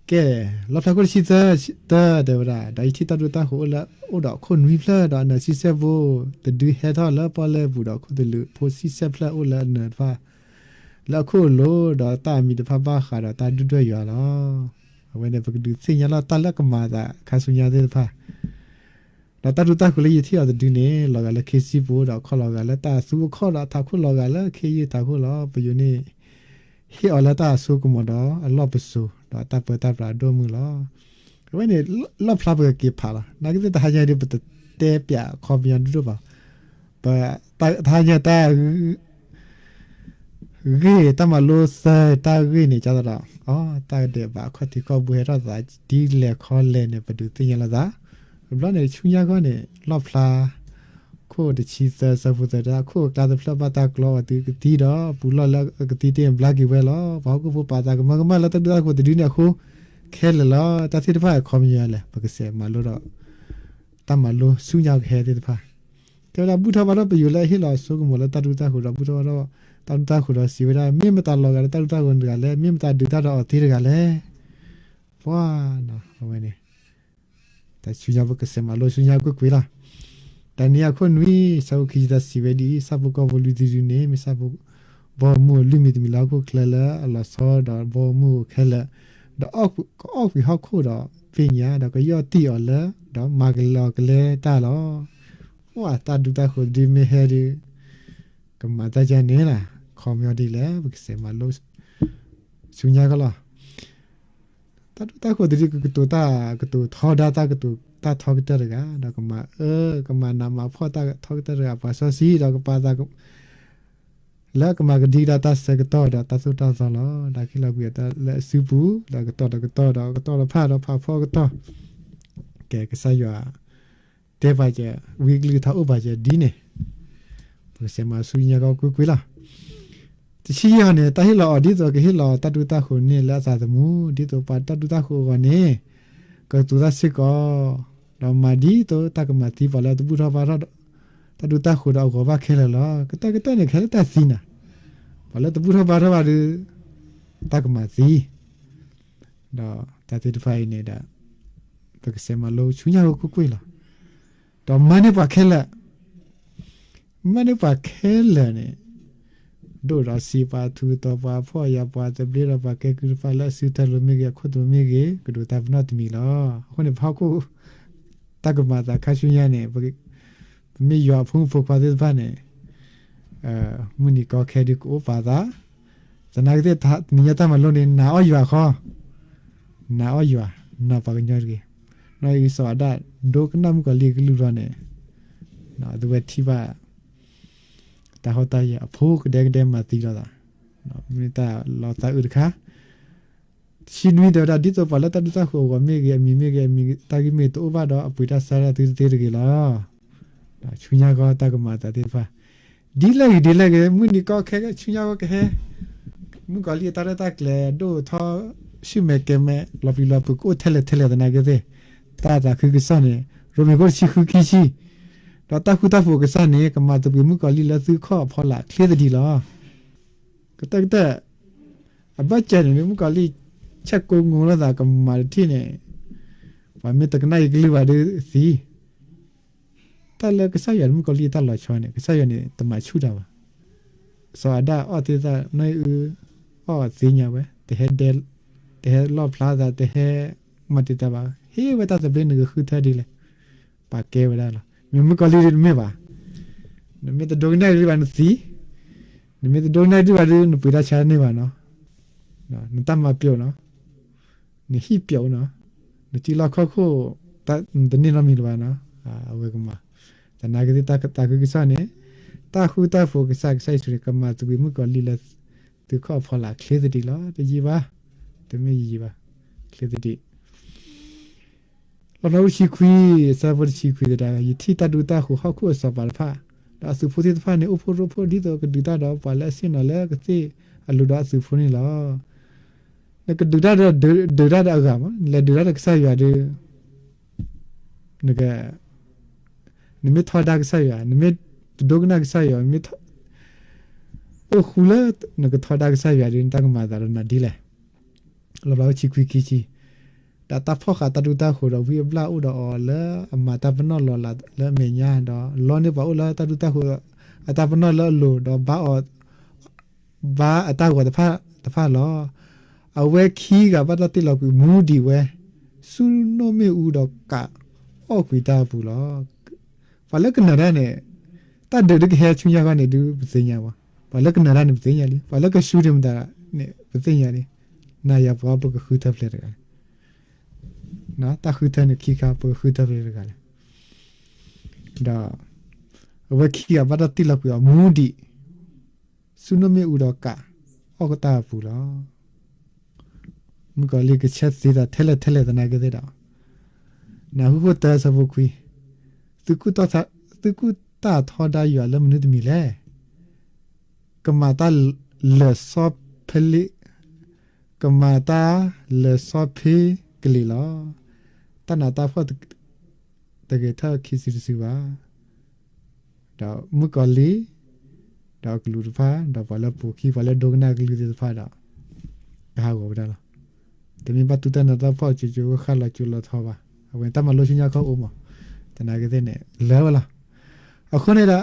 ကဲ, လီၣ်ဖျါခိၣ်တဆံသၢ တၢတဲဝဲဒၣ်, ဒီးယထံၣ်တၢ်ဒိတၢ်ဃိၤအိၣ်လၢအအိၣ်ဒီးအခိၣ်နွံဖျၢၣ်, ဒီးအနၢၤဆံဆဲၣ်ဖိတဒုဟဲထီၣ်လၢပီၣ်လဲၣ်ပူၤ, ဒီးခိၣ်သလုးဖိဆံဆဲၣ်ဖျၢၣ်အိၣ်လၢအနၢၤတဖၣ်လၢအခိၣ်အလိၤ, ဒီးတၢ်အမံၤတဖၣ်ဘၣ်ဃးဒီးတၢ်ဒုၣ်ဒွဲၣ်ယွၤလီၤ. အဝဲန့ၣ် ပကဒုးသ့ၣ်ညါလီၤတၢ်လၢအကမၤအသးခါဆူညါသ့ၣ်တဖၣ် ဒီးတၢ်ဒိတၢ်ဃိၤလၢယထံၣ်အီၤတဒုန့ၣ် လီၤဂာ်လၢခ့စံၣ်ပူၤ, ဒီးခီၣ်လီၤဂာ်လၢတၢ်သူအခီၣ်, ဒီးထးခိၣ်လီၤဂာ်လၢခ့ယုၢ်ထးခိၣ်လီၤ. ပယိၤန့ၣ် ဟ့ၣ်အီၤလၢတၢ်အစိကမီၤဒီးအလီၢ်ပစိာ်, ဒီးတၢ်ပၢတၢ်ပြးအဒိၣ်မုၢ်လီၤ. အဝဲန့ၣ် လီၣ်ဖျါပကက့ၤဖးလီၤ. နာ်က့သ့ၣ်တဟါညါဒီး ပတတဲပၠးအခီပညီဒိၣ်ဒိၣ်ဘၣ်. ပတဟါညါတၢ် ဂ့ၢ်တၢ်မၤလိသၢတၢ်ဂ့ၢ်န့ၣ် ကၢ်သးဒီး အ တၢ်ဒဲးဘးအခီၣ်ထံးခီၣ်ဘိဟဲထီၣ်သးဒ်လဲၣ်ခီလဲၣ်န့ၣ် ပဒုးသ့ၣ်ညါလိာ်သး. တဘျီန့ၣ် ဆူညါခီန့ၣ် လီၣ်ဖျါ ခိၣ်တဆံသၢ ဆၢဖိသၢ တၢ်ခိၣ်အကျါတဖျၢၣ်ဘၣ်တၢ်ကျီအီၤတုၤကသံဒီး ပူၤလီၢ်လၢအကသံတ့ၢ်ဘျါက့ၤဝဲလီၤ. ပှၤဟီၣ်ခိၣ်ဖိပာ်သးကမၢကမၣ်လၢတၢ်ဒုၣ်တၢ်ဃိၤတဒုန့ၣ်အဃိ ခဲလၢာ်လီၤ. တၢ်သ့ၣ်တဖၣ်အခီပညီလဲၣ် ပကစဲးမၤလိဒီး တၢ်မၤလိဆူညါကဟဲသ့ၣ်တဖၣ် တဲဝဲဒၣ် ဘူၣ်ထီၣ်ဘါထီၣ်ပယိၤလၢအဟ့ၣ်လီၤအစိကမီၤလၢတၢ်ဒုၣ်တၢ်ဃိၤဒီး ဘူၣ်ထီၣ်ဘါထီၣ်တၢ်ဒုၣ်တၢ်ဃိၤဒီးစံးဝဲဒၣ် မ့ၢ်မတၤလီၤဂာ်လၢတၢ်ဒုၣ်တၢ်ဃိၤတဂၤလဲၣ်, မ့ၢ်မတၤဒုးတၢ်ဒီးအီၤသ့တဂၤလဲၣ်. ပှၤ အဝဲန့ၣ် တၢ်ဆူညါပကစဲးမၤလိဆူညါကွ့ၢ်ကွ့ၢ်လီၤ. ဒၤနံယ့လးအခိၣ်နွံ ဆၢဖိခံဆံသၢစံးဝဲဒ်အံၤ, ဆၣ်ဖိကီၢ်ဖိလွံၢ်သံဒုန့ၣ် မ့ၢ်ဆၣ်ဖိဘီမုၢ်အလွံၢ်မံၤတမံၤလၢဟီၣ်ခိၣ်ချၢလၢအလီၤဆီဒီးဘီမုၢ်အအိၣ်ခဲလၢာ်, ဒီးကအီၣ်ကွံာ်ဟီၣ်ခိၣ်ဒီးသ့ၣ်ညါ, ဒီးကယီၢ်တံၢ်အီၤလၢ ဒီးမၤကလဲၤအီၤကလဲၤတၢ်လီၤ. အိၣ် တၢ်ဒုၣ်တၢ်ဃိၤဒုမ့ၢ်ဟဲဒုး ကမၤတၢ်ဒ်န့ၣ်လီၤ. ခီပညီဒ်လဲၣ် ပကစဲးမၤလိဆူညါကီလီၤ. တၢ်ဒုၣ်တၢ်ဃိၤတဒုကကတိၤတၢ်ကတိၤထီဒါတၢ်ကတိၤတၢ်ထီကတၢၢ်တဂၤ, ဒီးကမၤအၢ ကမၤနးမၤဖှီၣ်တၢ်ထီကတၢၢ်တဂၤ ပှၤစီဆှံ ဒီးကပာ်သး လၢကမၤကဒံကဒါတၢ်ဆၢကတီၢ်ဒီးတၢ်သိၣ်တၢ်သီလီၤ. ဒီးဟ့ၣ်လီၤကွံာ်အီၤတၢ်လၢအစုပူၤ ဒီးကတီၢ်ဒီးကတီၢ်ဒီးကတီၢ်တဖၣ်ဒီးဖးဖီကတီၢ် ကဲကစၢ်ယွၤ တဲပာ်စၢၤ ဝံအကလုၢ်ကထါအိၣ်ပာ်စၢၤဒ်န့ၣ် ပကစဲးမၤဆူညါခီကွ့ၢ်ကွ့ၢ်လီၤ. တဆံယဲၢ်ဟီန့ၣ် တၢ်ဟ့ၣ်လီၤအီၤဒ်သိးကဟ့ၣ်လီၤတၢ်ဒူတၢ်ဃိၤန့ၣ် လၢအသးသမူ ဒ်သိးပှၤတၢ်ဒူတၢ်ဃိၤအဂီၢ်န့ၣ် ကသူၣ်သးစ့ၢ်ကီး ဒီးမၤဒ်သိးတၢ်ကမၤသံပှၤလၢတဘူၣ်ထီၣ်ဘါထီၣ် တၢ်ဒူတၢ်ဃိၤဒီးအဂီၤဘၣ်ခဲလၢာ်လီၤ. ကတၢၢ်ကတၢၢ်န့ၣ် ကဟဲလၢတၢ်သံနၤ, ပှၤလၢတဘူၣ်ထီၣ်ဘါထီၣ်ဘၣ်ဒီး တၢ်ကမၤသံ ဒီးတၢ်သ့ၣ်တဖၣ်အံၤန့ၣ်ဒီး ပကစဲးမၤလိဆူညါခီကွ့ၢ်ကွ့ၢ်လီၤ. ဒီးမၤန့ၢ်ပှၤခဲလၢာ်, မၤန့ၢ်ပှၤခဲလၢာ်န့ၣ် ဒိၣ်ဒီးဆံး ပှၤထူးတီၤ ပှၤဖှီၣ်ယာ် ပှၤသဘျ့ဒီး ပှၤကဲကုၢ်တဖၣ်လၢအစုတၢ်လိၤမ့ၢ်ဂ့ၤ အခိၣ်သလုးမ့ၢ်ဂ့ၤ ကဒိးတၢ်ပနီၣ်တမံၤလီၤ. အဃိန့ၣ် ပဟီၣ်ခိၣ် တၢ်ကမၤသးခါဆူညါန့ၣ် ပမ့ၢ်ယွၤအဖိမုၣ်ဖိခွါသ့ၣ်တဖၣ်န့ၣ် မုၢ်နံၤကီခဲဒုးကအိၣ်ပာ်သး, သနာ်က့သ့ၣ် တနံၤညါတၢ်မၤလိန့ၣ် နာ်အီၣ်ယွၤဃီ, နာ်အီၣ်ယွၤ, နာ်ပှၤကညီတဂ့ၤ. နီၢ်အံၣ်စၢၤအဒၣ် ဒိကနၣ်မုၣ်ကီၤလံၢ်အကလုၢ်ဘျီန့ၣ် အဝဲထံၣ်ဘၣ် တၢ်ဟီၣ်တၢ်ယၢၤအဖိကဒဲကဒဲမၤသံလိာ်သး, မ့ၢ်တၢ်လီၤသးအုးတခါ တဆံနွံ တဲဝဲဒၣ် ဒ်သိးပှၤလၢတၢ်ဒူတၢ်ဃိၤအဂီၢ်မ့ၢ်ဂ့ၤ အမံၤမ့ၢ်ဂ့ၤ အမံၤတၢ်ဂ့ၢ်မ့ၢ်ဂ့ၤ တအိၣ်ဘၣ်ဒီးအပှ့ၤတၢ်ဆါတၢ်သုတသ့တဂ့ၤလီၤ. ဆူညါဃီတၢ်ကမၤအသးသ့ၣ်တဖၣ် ဒ်လဲၣ်ဂ့ၤဒ်လဲၣ်ဂ့ၤ မုၢ်နံၤကီခဲဆူညါဃီကဟဲ မုၣ်ကီၤလံၢ်အတၢ်ရဲၣ်တၢ်ကျဲၤဒိၣ်ထီၣ် ဆူၣ်မဲာ်ကဲၤမဲာ် လီၤပျံၤလီၤဖုးကအိၣ်ထဲလဲၣ်ထဲလဲၣ်သနာ်က့သ့ၣ် တၢ်သးခုကစီၣ်န့ၣ် ရိမ့ၤခိၣ်တဆံဃုခံဆံ ဒီးတၢ်ဃူတၢ်ဖိးအကစၢ်န့ၣ် ကမၤသဘှံးမုၣ်ကီၤလံၢ်လၢသုခီၣ်အဖီလာ်ချ့သဒံးလီၤ. ကတၢၢ်ကတၢၢ် အဘၢၣ်စၢၤန့ၣ် မ့ၢ်မုၣ်ကီၤလံၢ် ဆဲးကိးငိၤလိာ်သးကမၤတထံၣ်န့ၣ် ပှၤမ့ၢ်တကနၣ်ယကလုၢ်ဘၣ်ဒီးသံ တၢ်လၢကစၢ်ယွၤဒီးမုၣ်ကီၤလံၢ်တၢ်လီၤဆီန့ၣ် ကစၢ်ယွၤန့ၣ် တမၤဆူၣ်တၢ်ဘၣ်. စီၤအၤဒၣ်အီၣ်သ့သး နီၢ်အံၣ်အု အီၣ်သ့ၣ်ညါဝဲ တဟဲဒဲ တဟဲလီၣ်ဖျါသး တဟဲမၤတံာ်တာ်ဘၣ် ဟ့ၣ်ဝဲတၢ်သဘျ့ နကဃုထၢဒ်လဲၣ် ပာ်ကဲဝဲဒၣ်လီၤ. မ့ၢ်မုၣ်ကီၤလံၢ်ဒ်တမ့ၢ်ဘၣ်. နမ့ၢ်တဒိကနၣ်ဒံးဘၣ်နသံ, နမ့ၢ်တဒိကနၣ်ဒံးဘၣ်ဒီး နပှ့ၤတၢ်ဆါန့ၢ်ဘၣ်နီၤ, နတၢ်မၤပျီနီၤ, နဟံၣ်ပျီနီၤ, နထံလီၢ်ခီၣ်ခိၣ် နတန့ၢ်နီတမံၤလၢၤဘၣ်နီၤ, အဝဲကမၤ, သနာ်က့သ့ၣ်တၢ်သးခုကစီၣ်န့ၣ်, တၢ်ဃူတၢ်ဖိးကစၢ် ကစၢ်ယ့ၣ်ၡူးန့ၣ် ကမၤသဘှံးမုၣ်ကီၤလံၢ်လၢ သုးခီၣ်အဖီလာ်ချ့သဒံးလီၤ. တယံာ်ဘၣ်, တမ့ၢ်ယံာ်ဘၣ်, ချ့သဒံး လီၣ်ဖျါတဆံခွံ, အဆၢဖိတဆံခွံသတးဒီး ယထံၣ်တၢ်ဒူတၢ်ဃိၤဟီၣ်ခိၣ်အစီၤပၤတဖၣ်, ဒီးအသုးဖိသ့ၣ်တဖၣ်န့ၣ် အိၣ်ဖှိၣ်ရိဖှိၣ်ဒ်သိးကဒုးတၢ်ဒီးပှၤလၢအဆ့ၣ်နီၤလၢကသ့ၣ်အလိၤဒီးအသုးဖိန့ၣ်လီၤ. နကဒုးတၢ်ဒီး ဒုးတၢ်ဒီးအဂၤမး နလဲၤဒုးတၢ်ဒီးကစၢ်ယွၤဒီး နက နမ့ၢ်ထီဒါကစၢ်ယွၤ, နမ့ၢ်တဒိကနၣ်ကစၢ်ယွၤ, မ့ၢ် အိၣ်ဃူလၢနကထီဒါကစၢ်ယွၤဒီး နတၢ်ကမၤအသးဒီးနၤဒ်လဲၣ်. လီၣ်ဖျါအိၣ်ဆံခွံခံဆံ, ဒီးတၢ်ဖီၣ်ဃာ်တၢ်ဒူတၢ်ဃိၤဒီး ဝံအဘျၣ်အိၣ်ဒီးအီၤလၢအမၤတၢ်ပနီၣ်လီၤလးလၢအမဲာ်ညါ, ဒီးလီန့ၢ်ပှၤအိၣ်လၢတၢ်ဒူတၢ်ဃိၤအတၢ်ပနီၣ်လၢအလိၤ, ဒီးဘါအီၤ ဘါအတၢ်ဂီၤတဖၣ်တဖၣ်လီၤ. အဝဲခံဂၤဘၣ်တၢ်တ့ၢ်လီၤကွံာ်မူဒံးဝဲ ဆူနိၣ်မ့ၣ်အူဒီးကးအီၣ်ကွံာ်တၢ်အပူၤလီၤ. ပှၤလၢကနၢၤတၢ်န့ၣ်, တၢ်ဒုးဒ်ကဟဲဆူညါခီန့ၣ်ဒုးပသ့ၣ်ညါဘၣ်. ပှၤလၢကနၢၤတၢ်န့ၣ်ပသ့ၣ်ညါလံ, ပှၤလၢကဆူၣ်တ့ၢ်မတၤန့ၣ်ပသ့ၣ်ညါလံ. နၤယၤပှၤပကဃုထၢဖျဲးတဂၤလဲၣ်. တၢ်ဃုထၢန့ၣ်ခံခါ ပကဃုထၢဖျဲးတဂၤလဲၣ်. ဒီး အဝဲခံဂၤဘၣ်တၢ်တ့ၢ်လီၤကွံာ်အီၤမူဒံး ဆူနိၣ်မ့ၣ်အူဒီးကးအီၣ်ကတၢ်အပူၤလီၤ. မုၣ်ကီၤလံၢ်ကဆၢသ့တၢ်ထဲလဲၣ်ထဲလဲၣ်သနာ်က့သ့ၣ်ဒီး, နၢ်ဟူခိၣ်တၢ်ဆၢဖိခွံ, သုကူၣ်တၢ်ထီဒါယွၤလၢမနုၤတမံၤလဲၣ်. ကမၤတၢ်လၢာ်စီဖ့လ့, ကမၤတၢ်လၢာ်စီဖ့ကလံးလီၤ. တၢ်နးတၢ်ဖှီၣ်တဂဲၤထၢၣ်ခံစုတစုဘၣ်. ဒီးမုၣ်ကီၤလံၢ်, ဒီးအကလူးတဖၣ်, ဒီးပှၤလၢပိာ်ခံ ပှၤလၢဒိကနၣ်အကလုၢ်သ့ၣ်တဖၣ်ဒီး, ကဟးဂီၤဝဲဒၣ်လီၤ. တမ့ၢ်ဘၣ်တူၢ်တၢ်နးတၢ်ဖှီၣ် ကၠိကၠိဃၣ်ဃၣ်လီၤကၠိလီၤထီဘၣ်. အဝဲတၢ်မၤလိဆူညါခီအိၣ်မး, သနာ်က့သ့ၣ်န့ၣ် လၢာ်ဝဲလီၤ. အဃိန့ၣ်ဒီး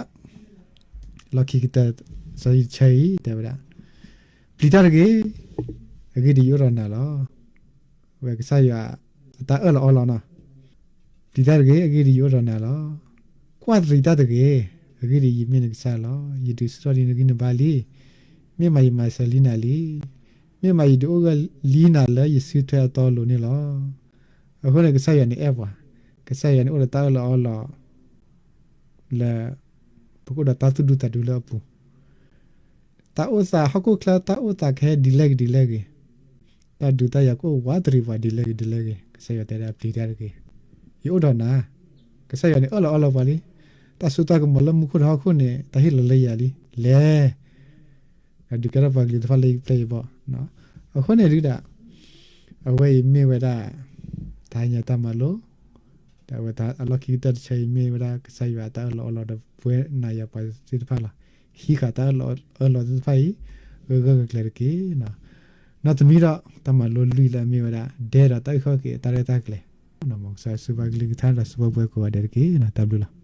လီၢ်ခံကတၢၢ် စီၤယံးဆၢအံၤ တဲဝဲဒၣ်, ပျံၤတၢ်တဂ့ၤ, အဂ့ၢ်ဒ်အံၤ ယအိၣ်ဒီးနၤလီၤ. အဝဲကစၢ်ယွၤအတၢ်အၢၣ်လီၤအီလီၤနီၤ, ပျံၤတၢ်တဂ့ၤ, အဂ့ၢ်ဒ်အံၤ ယအိၣ်ဒီးနၤလီၤ. ကွၢ်သရံးတၢ်တဂ့ၤ, အဂ့ၢ်ဒ်အံၤ ယမ့ၢ်နကစၢ်လီၤ. ယဒုးဆူၣ်ထီၣ်ဒံးနဂံၢ်နဘါလံ. မ့ၢ်မးယမၤစၢၤလံနၤလံ. မ့ၢ်မးယဒုးအိၣ်ဂၢၢ်လံနၤလၢယစုထွဲအတီအလိၤန့ၣ်လီၤ. အဃိန့ၣ် ကစၢ်ယွၤန့ၣ်အဲၣ်ပှၤ, ကစၢ်ယွၤန့ၣ်အိၣ်ဒီးတၢ်အၢၣ်လီၤအီလီၤ လၢ ပကအိၣ်ဒီးတၢ်သူၣ်ဒူသးဒူလၢအပူၤ, တၢ်အိၣ်သးဟီၣ်ခိၣ်ချၢ တၢ်အိၣ်သးကဟဲဒ်လဲၣ်ဂ့ၤဒ်လဲၣ်ဂ့ၤ, တၢ်ဒုးတၢ်ယၤကအိၣ်ဝးတရံးပှၤဒ်လဲၣ်ဂ့ၤဒ်လဲၣ်ဂ့ၤ, ကစၢ်ယွၤတဲဒၣ်ပျံၤတၢ်တဂ့ၤ, ယအိၣ်ဒီးနၤ, က ကစၢ်ယွၤန့ၣ်အၢၣ်လီၤအီလီၤပှၤလံ. တၢ်စိတၢ်ကမီၤလၢမူခိၣ်တဟီၣ်ခိၣ်န့ၣ် တၢ်ဟ့ၣ်လီၤလၢယၤလံ. လဲၤ ဒုးကဲထီၣ်ပှၤကလုာ်တဖၣ်လၢယပျဲၢ်ယဘီၣ်. အဃိန့ၣ်ဒုးဒၣ် အဝဲအံၤမ့ၢ်ဝဲဒၣ် တၢ်ဟါညါတၢ်မၤလိ ဒီးအဝဲအလီၢ်ခံကတၢၢ်တဆၢအံၤမ့ၢ်ဝဲဒၣ် ကစၢ်ယွၤအတၢ်အၢၣ်လီၤအီလီၤဒီးပဝဲနၤယၤပှၤသ့ၣ်တဖၣ်လီၤ. ဟံးဃာ်တၢ်အၢၣ်လီၤအီလီၤသ့ၣ်တဖၣ်အံၤ ဂၢၢ်ဂၢၢ်ကျၢၤကျၢၤတက့ၢ်. နီတမံၤဒီး တၢ်မၤလိလွံၢ်လၢအမ့ၢ်ဝဲဒၣ် ဒဲဒီးတၢ်အုၣ်ခီၣ်က့ၤအတၢ်ရဲၣ်တၢ်ကျဲၤ. မ်ကစၢ်ယွၤစူၢ်ပှၤကလုာ်ကထါဒီးစူၢ်ပှၤပှဲၤကိးဂၤဒဲးတက့ၢ်. တၢ်ဘျုးလီၤ.